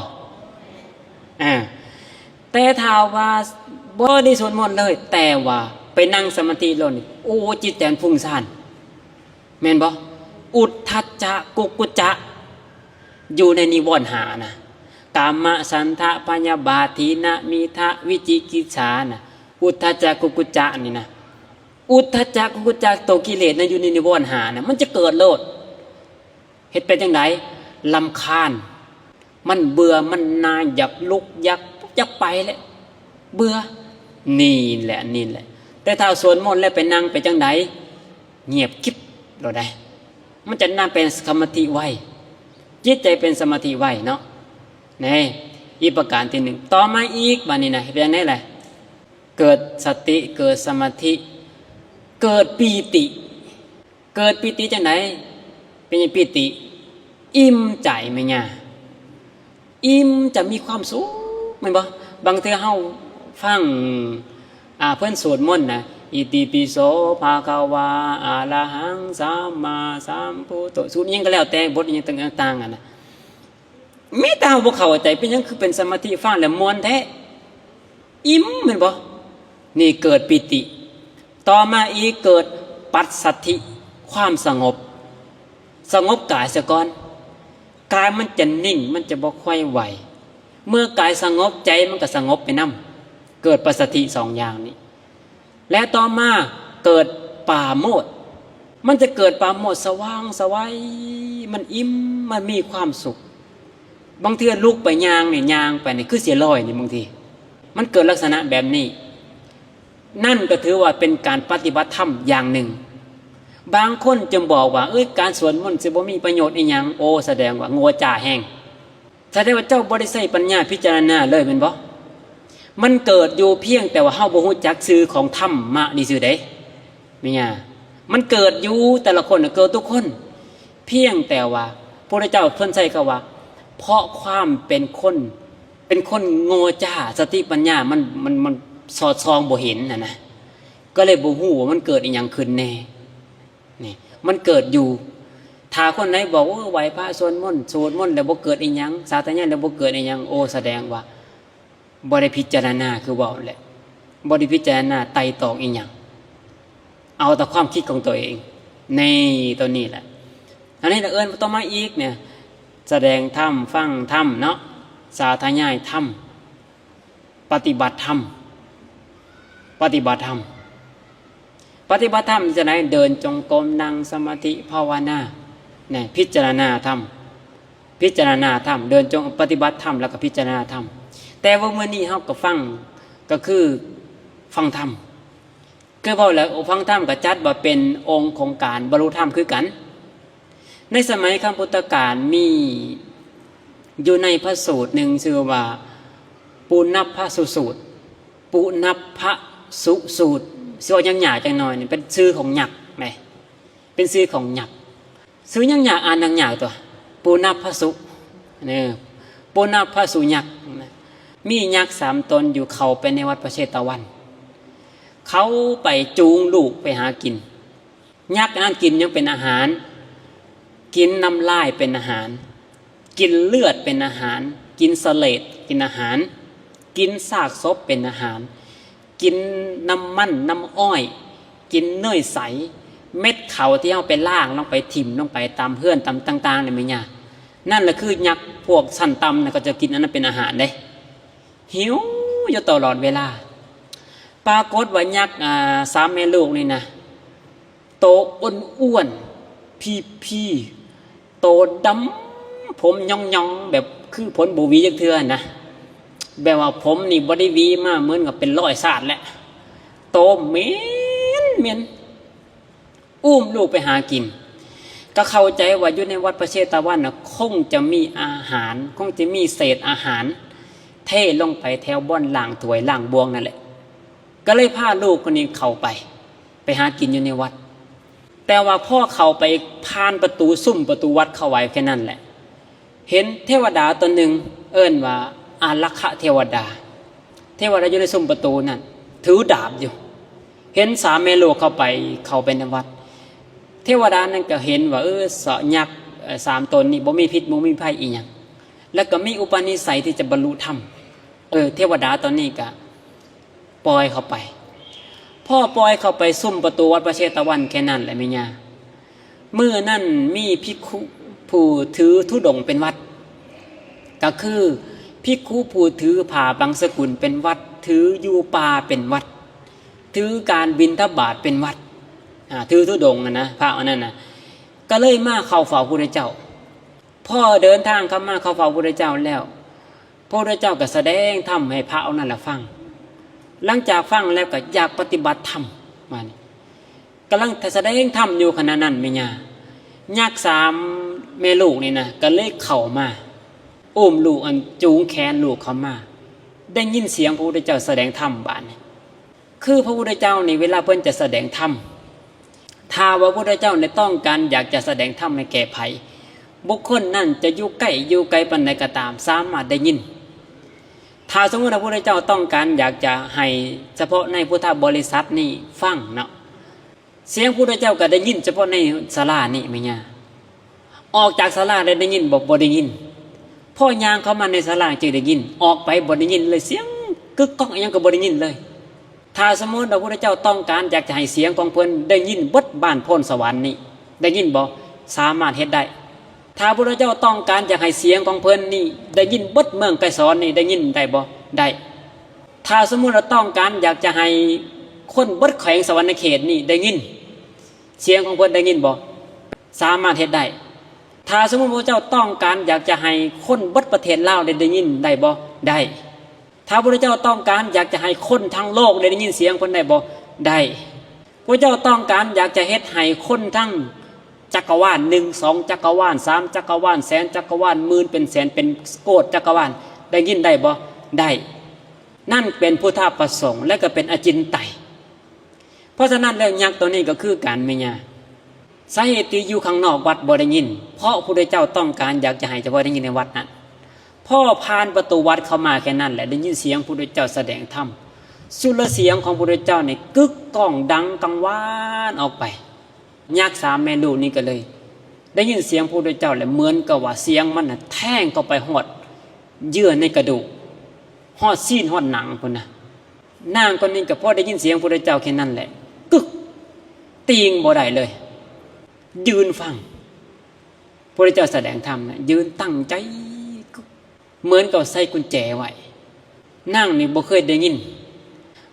ອາ ແຕ່ຖ້າວ່າບໍ່ໄດ້ສວດມົນເລີຍ, ແຕ່ວ່າໄປນັ່ງສະມາທິໂລດນີ້, ໂອ້ ຈິດໃຈມັນຟຸ້ງຊານ. ແມ່ນບໍ່? ອຸດທັດຈະ ກຸກຸດຈະ ຢູ່ໃນນິວອນຫ້ານະ, ກາມະ ສັນທະ ພະຍາບາດ ທີນະ ມິທະ ວິຈິກິດສານະ, ອຸດທັດຈະ ກຸກຸດຈະນີ້ນະ. ອຸດທັດຈະ ກຸກຸດຈະ ໂຕກິເລດນະ ຢູ່ໃນນິວອນຫ້ານະ, ມັນຈະເກີດໂລດ. ເຮັດເປັນຈັ່ງໃດ? ລຳຄານ. ມັນເບື່ອ ມັນໜ່າຍ ຢາກລຸກ ຢາກ ຢາກໄປແຫຼະ ເບື່ອ. ນີ້ແຫຼະ ນີ້ແຫຼະ. ແຕ່ຖ້າສວດມົນແລ້ວໄປນັ່ງໄປຈັ່ງໃດ? ງຽບກິບໂລດໄດ໋. ມັນຈະນຳໄປສະມາທິໄວ, ຈິດໃຈເປັນສະມາທິໄວເນາະ. ນີ້ ອີກປະການທີໜຶ່ງ. ຕໍ່ມາອີກ ບາດນີ້ນະ ເປັນຈັ່ງໃດລະ? ເກີດສະຕິ ເກີດສະມາທິ ເກີດປີຕິ. ເກີດປີຕິຈັ່ງໃດ? ເປັນຫຍັງປີຕິ? ອີ່ມໃຈແມ່ນຫຍັງ? ອີ່ມໃຈ ມີຄວາມສຸກ ແມ່ນບໍ່? ບາງເທື່ອເຮົາຟັງ ອ່າ ເພິ່ນສວດມົນນະ ອິຕິປິໂສ ພະຄະວາ ອະລະຫັງ ສຳມາສຳພຸດໂທ ສູດຫຍັງກໍແລ້ວແຕ່ ບົດຫຍັງຕ່າງໆຫັ້ນນະ. ມີແຕ່ເຮົາບໍ່ເຂົ້າໃຈ ເປັນຫຍັງຄືເປັນສະມາທິ ຟັງແລ້ວມ່ວນແທ້ ອີ່ມແມ່ນບໍ່? ນີ້ເກີດປີຕິ. ຕໍ່ມາອີກເກີດປັດສະທິ ຄວາມສະຫງົບ, ສະຫງົບກາຍສາກ່ອນ. ກາຍມັນຈະນິ່ງ ມັນຈະບໍ່ຄ່ອຍໄຫວ. ເມື່ອກາຍສະຫງົບ ໃຈມັນກໍສະຫງົບໄປນຳ, ເກີດປັດສະທິສອງຢ່າງນີ້. ແລະ ຕໍ່ມາເກີດປາໂມດ, ມັນຈະເກີດປາໂມດ ສະຫວ່າງສະໄຫວ, ມັນອີ່ມ ມັນມີຄວາມສຸກ. ບາງເທື່ອລຸກໄປຍ່າງນີ້ ຍ່າງໄປນີ້ຄືຊິລອຍນີ້ ບາງທີມັນເກີດລັກສະນະແບບນີ້. ນັ້ນກໍຖືວ່າເປັນການປະຕິບັດທຳຢ່າງໜຶ່ງ. ບາງຄົນຈຶ່ງບອກວ່າ ເອີຍ ການສວດມົນຊິບໍ່ມີປະໂຫຍດອີ່ຫຍັງ. ໂອ້ ສະແດງວ່າໂງ່ຈ້າແຮງ. ສະແດງວ່າເຈົ້າບໍ່ໄດ້ໃຊ້ປັນຍາພິຈາລະນາເລີຍແມ່ນບໍ່? ມັນເກີດຢູ່ພຽງແຕ່ວ່າເຮົາບໍ່ຮູ້ຈັກຊື່ຂອງທຳມະນີ້ຊື່ເດ້ ແມ່ນຫຍັງ? ມັນເກີດຢູ່ ແຕ່ລະຄົນນະເກີດທຸກຄົນ ພຽງແຕ່ວ່າພະພຸດທະເຈົ້າເພິ່ນໃຊ້ຄຳວ່າ ເພາະຄວາມເປັນຄົນ ເປັນຄົນໂງ່ຈ້າ ສະຕິປັນຍາມັນ ມັນ ມັນສອດສ່ອງບໍ່ເຫັນຫັ້ນນະ ກໍເລີຍບໍ່ຮູ້ວ່າມັນເກີດອີ່ຫຍັງຂຶ້ນແນ່. ນີ້ ມັນເກີດຢູ່ ຖ້າຄົນໃດບອກ ໂອ້ ໄຫວ້ພະສວດມົນ ສວດມົນແລ້ວບໍ່ເກີດອີ່ຫຍັງ ສາທະຍາຍແລ້ວບໍ່ເກີດອີ່ຫຍັງ ໂອ້ ສະແດງວ່າບໍ່ໄດ້ພິຈາລະນາ ຄືເວົ້າແຫຼະ ບໍ່ໄດ້ພິຈາລະນາໄຕ່ຕອງອີ່ຫຍັງ ເອົາແຕ່ຄວາມຄິດຂອງຕົວເອງ ໃນຕົວນີ້ແຫຼະ. ອັນນີ້ລະເອີ້ນຕໍ່ມາອີກເນຍ ສະແດງທຳ ຟັງທຳເນາະ ສາທະຍາຍທຳ ປະຕິບັດທຳ ປະຕິບັດທຳ ປະຕິບັດທຳຈັ່ງໃດ? ເດີນຈົງກົມ ນັ່ງສະມາທິ ພາວະນາ ນະ ພິຈາລະນາທຳ ພິຈາລະນາທຳ ເດີນຈົງ ປະຕິບັດທຳ ແລ້ວກໍພິຈາລະນາທຳ. ແຕ່ວ່າມື້ນີ້ເຮົາກໍຟັງ ກໍຄືຟັງທຳ ຄືເວົ້າແລ້ວ ໂອ ຟັງທຳກໍຈັດວ່າເປັນອົງຂອງການບັນລຸທຳຄືກັນ. ໃນສະໄໝຄັ້ງພຸດທະການມີຢູ່ໃນພະສູດໜຶ່ງ ຊື່ວ່າ ປຸນະພະສຸສູດ ປຸນະພະສຸສູດ ຊິເວົ້າຍາກໆຈັກໜ້ອຍ ນີ້ເປັນຊື່ຂອງຍັກເດ້ ເປັນຊື່ຂອງຍັກ ຊື່ຍັກໆ ອ່ານຍັກໆຕົວະ ປຸນະພະສຸ ເອີ ປຸນະພະສຸຍັກ ມີຍັກສາມຕົນຢູ່ເຂົ້າໄປໃນວັດພະເຊຕະວັນ ເຂົາໄປຈູງລູກໄປຫາກິນ ຍັກອັນນັ້ນກິນຫຍັງເປັນອາຫານ? ກິນນ້ຳລາຍເປັນອາຫານ, ກິນເລືອດເປັນອາຫານ, ກິນສະເຫຼດເປັນອາຫານ, ກິນຊາກສົບເປັນອາຫານ, ກິນນ້ຳມັນນ້ຳອ້ອຍ, ກິນເນີຍໃສ, ເມັດເຂົ້າທີ່ເຮົາໄປລ້າງລົງໄປຖິ້ມລົງໄປຕາມເຮືອນຕາມຕ່າງໆນີ້ແມ່ນຫຍັງ? ນັ້ນລະຄືຍັກພວກຊັ້ນຕ່ຳນະ ເຂົາເຈົ້າກິນອັນນັ້ນເປັນອາຫານເດ້. ຫິວຢູ່ຕະຫຼອດເວລາ. ປາກົດວ່າຍັກ ອາ ສາມແມ່ລູກນີ້ນະ ໂຕອ້ວນໆ ພີໆ ໂຕດຳ ຜົມຫຍ້ອງໆ ແບບຄືຜົມບໍ່ຫວີຈັກເທື່ອນະ ແບບວ່າຜົມນີ້ບໍ່ໄດ້ຫວີມາເໝືອນກັບເປັນຮ້ອຍຊາດແລ້ວ ໂຕເໝັນໆ ອຸ້ມລູກໄປຫາກິນ ກໍເຂົ້າໃຈວ່າຢູ່ໃນວັດພະເຊຕະວັນນະ ຄົງຈະມີອາຫານ ຄົງຈະມີເສດອາຫານເທລົງໄປແຖວບ່ອນລ້າງຖ້ວຍລ້າງບ່ວງນັ້ນແຫຼະ ກໍເລີຍພາລູກຄົນນີ້ເຂົ້າໄປ ໄປຫາກິນຢູ່ໃນວັດ. ແຕ່ວ່າພໍເຂົ້າໄປຜ່ານປະຕູ ຊຸມປະຕູວັດເຂົ້າໄວ້ແຄ່ນັ້ນແຫຼະ ເຫັນເທວະດາຕົນໜຶ່ງ ເອີ້ນວ່າອາລັກຂະເທວະດາ. ເທວະດາຢູ່ໃນຊຸມປະຕູນັ້ນ ຖືດາບຢູ່. ເຫັນສາມແມ່ລູກເຂົ້າໄປ ເຂົ້າໄປໃນວັດ ເທວະດານັ້ນກໍເຫັນວ່າ ເອີ ສະ ຍັກ ເອີ ສາມຕົນນີ້ບໍ່ມີພິດບໍ່ມີໄພອີ່ຫຍັງ ແລ້ວກໍມີອຸປະນິໄສທີ່ຈະບັນລຸທຳ. ເອີ ເທວະດາຕົນນີ້ກໍ ປ່ອຍເຂົ້າໄປ. ພໍປ່ອຍເຂົ້າໄປຊຸມປະຕູວັດພະເຊຕະວັນແຄ່ນັ້ນແຫຼະແມ່ຍ່າ. ມື້ນັ້ນມີພິກຂຸຜູ້ຖືທຸດົງເປັນວັດ ກໍຄືພິກຂຸຜູ້ຖືຜ້າບັງສະກຸນເປັນວັດ, ຖືຢູ່ປ່າເປັນວັດ, ຖືການບິນທະບາດເປັນວັດ, ອາ ຖືທຸດົງຫັ້ນນະ ພະອັນນັ້ນນະ ກໍເລີຍມາເຂົ້າເຝົ້າພະພຸດທະເຈົ້າ. ພໍເດີນທາງເຂົ້າມາເຂົ້າເຝົ້າພະພຸດທະເຈົ້າແລ້ວ ພະພຸດທະເຈົ້າກໍສະແດງທຳໃຫ້ພະອົງນັ້ນລະຟັງ. ຫຼັງຈາກຟັງແລ້ວກໍຢາກປະຕິບັດທຳ ບາດນີ້ ກຳລັງສະແດງທຳຢູ່ຂະນະນັ້ນແມ່ຍ່າ ຍັກສາມແມ່ລູກນີ້ນະ ກໍເລີຍເຂົ້າມາ ອຸ້ມລູກ ອັນ ຈູງແຂນລູກເຂົ້າມາ ໄດ້ຍິນສຽງພະພຸດທະເຈົ້າສະແດງທຳບາດນີ້. ຄືພະພຸດທະເຈົ້ານີ້ ເວລາເພິ່ນຈະສະແດງທຳ ຖ້າວ່າພະພຸດທະເຈົ້ານີ້ຕ້ອງການຢາກຈະສະແດງທຳໃຫ້ແກ່ໃຜ ບຸກຄົນນັ້ນຈະຢູ່ໃກ້ຢູ່ໄກປານໃດກໍຕາມ ສາມາດໄດ້ຍິນ. ຖ້າສົມມຸດວ່າພະພຸດທະເຈົ້າຕ້ອງການຢາກຈະໃຫ້ສະເພາະໃນພຸດທະບໍລິສັດນີ້ຟັງເນາະ ສຽງພະພຸດທະເຈົ້າກໍໄດ້ຍິນສະເພາະໃນສາລານີ້ແມ່ຍ່າ. ອອກຈາກສາລາໄດ້ ໄດ້ຍິນບໍ່? ບໍ່ໄດ້ຍິນ. ພໍຍ່າງເຂົ້າມາໃນສາລາຈຶ່ງໄດ້ຍິນ, ອອກໄປບໍ່ໄດ້ຍິນເລີຍ, ສຽງກຶກກ້ອງອີ່ຫຍັງກໍບໍ່ໄດ້ຍິນເລີຍ. ຖ້າສົມມຸດວ່າພະພຸດທະເຈົ້າຕ້ອງການຢາກຈະໃຫ້ສຽງຂອງເພິ່ນໄດ້ຍິນເບິດບ້ານໂພນສະຫວັນນີ້ ໄດ້ຍິນບໍ່? ສາມາດເຮັດໄດ້. ຖ້າພະພຸດທະເຈົ້າຕ້ອງການຢາກໃຫ້ສຽງຂອງເພິ່ນນີ້ໄດ້ຍິນເບິດເມືອງໄກສອນນີ້ ໄດ້ຍິນໄດ້ບໍ່? ໄດ້. ຖ້າສົມມຸດວ່າຕ້ອງການຢາກຈະໃຫ້ຄົນເບິດແຂວງສະຫວັນນະເຂດນີ້ໄດ້ຍິນ ສຽງຂອງເພິ່ນໄດ້ຍິນບໍ່? ສາມາດເຮັດໄດ້. ຖ້າສົມມຸດວ່າເຈົ້າຕ້ອງການຢາກຈະໃຫ້ຄົນເບິດປະເທດລາວໄດ້ ໄດ້ຍິນໄດ້ບໍ່? ໄດ້. ຖ້າພະພຸດທະເຈົ້າຕ້ອງການຢາກຈະໃຫ້ຄົນທັງໂລກໄດ້ ໄດ້ຍິນສຽງເພິ່ນໄດ້ບໍ່? ໄດ້. ພະເຈົ້າຕ້ອງການຢາກຈະເຮັດໃຫ້ຄົນທັງຈັກກະວານ ໜຶ່ງ ສອງ ຈັກກະວານ ສາມ ຈັກກະວານ ແສນຈັກກະວານ ໝື່ນເປັນແສນ ເປັນໂກດຈັກກະວານ ໄດ້ຍິນໄດ້ບໍ່? ໄດ້. ນັ້ນເປັນພຸດທະປະສົງ ແລະກໍເປັນອະຈິນໄຕ. ເພາະສະນັ້ນແລ້ວ ຍັກຕົວນີ້ກໍຄືກັນແມ່ຍ່າ. ສາເຫດທີ່ຢູ່ຂ້າງນອກວັດບໍ່ໄດ້ຍິນ ເພາະພະພຸດທະເຈົ້າຕ້ອງການຢາກຈະໃຫ້ສະເພາະໄດ້ຍິນໃນວັດນັ້ນ. ພໍຜ່ານປະຕູວັດເຂົ້າມາແຄ່ນັ້ນແຫຼະ ໄດ້ຍິນສຽງພະພຸດທະເຈົ້າສະແດງທຳ. ສຸລະສຽງຂອງພະພຸດທະເຈົ້ານີ້ກຶກກ້ອງດັງກັງວານອອກໄປ. ຍັກສາມແມ່ລູກນີ້ກໍເລີຍໄດ້ຍິນສຽງພະພຸດທະເຈົ້າ ແລະເໝືອນກັບວ່າສຽງມັນນະແທງເຂົ້າໄປຮອດເຍື່ອໃນກະດູກ ຮອດຊີ້ນຮອດໜັງພຸ້ນນະ. ນາງຄົນນີ້ກໍພໍໄດ້ຍິນສຽງພະພຸດທະເຈົ້າແຄ່ນັ້ນແຫຼະ ກຶກ ຕີງບໍ່ໄດ້ເລີຍ ຢືນຟັງ ພະພຸດທະເຈົ້າສະແດງທຳນະ ຢືນຕັ້ງໃຈ ກຶກ ເໝືອນກັບໃສ່ກຸນແຈໄວ້. ນາງນີ້ບໍ່ເຄີຍໄດ້ຍິນ.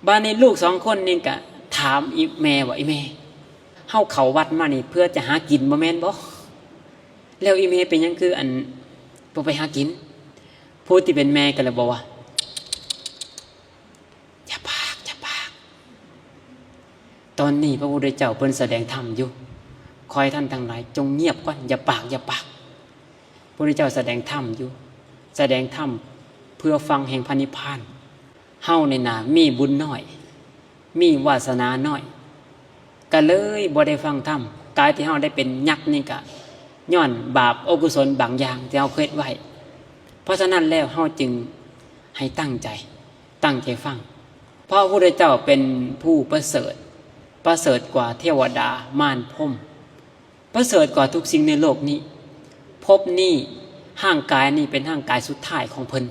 ບາດນີ້ລູກສອງຄົນນີ້ກະຖາມອີ່ແມ່ວ່າ ອີ່ແມ່ ເຮົາເຂົ້າວັດມານີ້ເພື່ອຈະຫາກິນບໍ່ແມ່ນບໍ່? ແລ້ວອີ່ແມ່ເປັນຫຍັງຄື ອັນ ບໍ່ໄປຫາກິນ? ຜູ້ທີ່ເປັນແມ່ກໍເລີຍບອກວ່າ ຢ່າປາກ ຢ່າປາກ ຕອນນີ້ພະພຸດທະເຈົ້າເພິ່ນສະແດງທຳຢູ່ ຂໍໃຫ້ທ່ານທັງຫຼາຍຈົ່ງງຽບກ່ອນ ຢ່າປາກ ຢ່າປາກ. ພະພຸດທະເຈົ້າສະແດງທຳຢູ່ ສະແດງທຳເພື່ອຟັງແຫ່ງພະນິບພານ. ເຮົານີ້ນະມີບຸນນ້ອຍ ມີວາສະໜານ້ອຍ ກໍເລີຍບໍ່ໄດ້ຟັງທຳ. ການທີ່ເຮົາໄດ້ເປັນຍັກນີ້ກະຍ້ອນບາບອະກຸສົນບາງຢ່າງທີ່ເຮົາເຮັດໄວ້. ເພາະສະນັ້ນແລ້ວເຮົາຈຶ່ງໃຫ້ຕັ້ງໃຈ ຕັ້ງໃຈຟັງ ເພາະພະພຸດທະເຈົ້າເປັນຜູ້ປະເສີດ ປະເສີດກວ່າເທວະດາ ມານ ພົມ ປະເສີດກວ່າທຸກສິ່ງໃນໂລກນີ້. ພົບນີ້ ຮ່າງກາຍນີ້ເປັນຮ່າງກາຍສຸດທ້າຍຂອງເພິ່ນ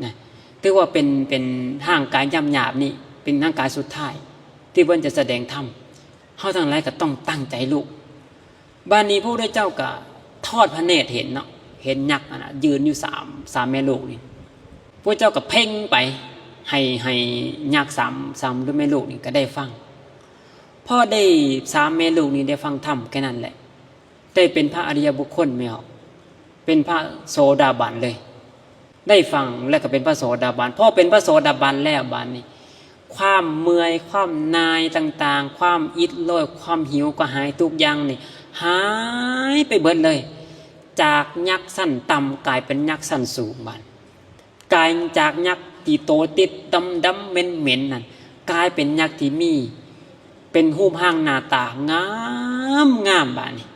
ນະ ຖືວ່າເປັນ ເປັນຮ່າງກາຍຫຍາບໆນີ້ ເປັນຮ່າງກາຍສຸດທ້າຍທີ່ເພິ່ນຈະສະແດງທຳ. ເຮົາທັງຫຼາຍກໍຕ້ອງຕັ້ງໃຈລຸກ. ບາດນີ້ພະພຸດທະເຈົ້າກໍທອດພະເນດເຫັນເນາະ ເຫັນຍັກຫັ້ນນະ ຢືນຢູ່ສາມ ສາມແມ່ລູກນີ້. ພະເຈົ້າກໍເພັ່ງໄປໃຫ້ ໃຫ້ຍັກສາມ ສາມແມ່ລູກນີ້ກໍໄດ້ຟັງ. ພໍໄດ້ ສາມແມ່ລູກນີ້ໄດ້ຟັງທຳແຄ່ນັ້ນແຫຼະ ໄດ້ເປັນພະອະລິຍະບຸກຄົນແລ້ວ ເປັນພະໂສດາບັນເລີຍ. ໄດ້ຟັງແລ້ວກໍເປັນພະໂສດາບັນ. ພໍເປັນພະໂສດາບັນແລ້ວ ບາດນີ້ຄວາມເມື່ອຍ ຄວາມໜ່າຍຕ່າງໆ ຄວາມອິດໂລຍ ຄວາມຫິວກະຫາຍ ທຸກຢ່າງນີ້ຫາຍໄປເບິດເລີຍ. ຈາກຍັກຊັ້ນຕ່ຳກາຍເປັນຍັກຊັ້ນສູງ ບາດ ກາຍຈາກຍັກທີ່ໂຕຕິດດຳໆເໝັນໆນັ້ນ ກາຍເປັນຍັກທີ່ມີ ເປັນຮູບຮ່າງໜ້າຕາງາມໆ. ບາດນີ້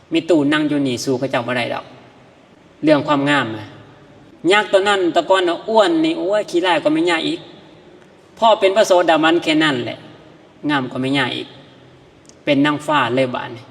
ແມ່ຕູ້ນັ່ງຢູ່ນີ້ ສູ້ເຂົາເຈົ້າບໍ່ໄດ້ດອກ ເລື່ອງຄວາມງາມນະ. ຍັກຕົວນັ້ນແຕ່ກ່ອນນະອ້ວນນີ້ ໂອ້ຍ ຂີ້ຮ້າຍກວ່າແມ່ຍ່າອີກ. ພໍເປັນພະໂສດາບັນແຄ່ນັ້ນແຫຼະ ງາມກວ່າແມ່ຍ່າອີກ ເປັນນາງຟ້າເລີຍບາດນີ້.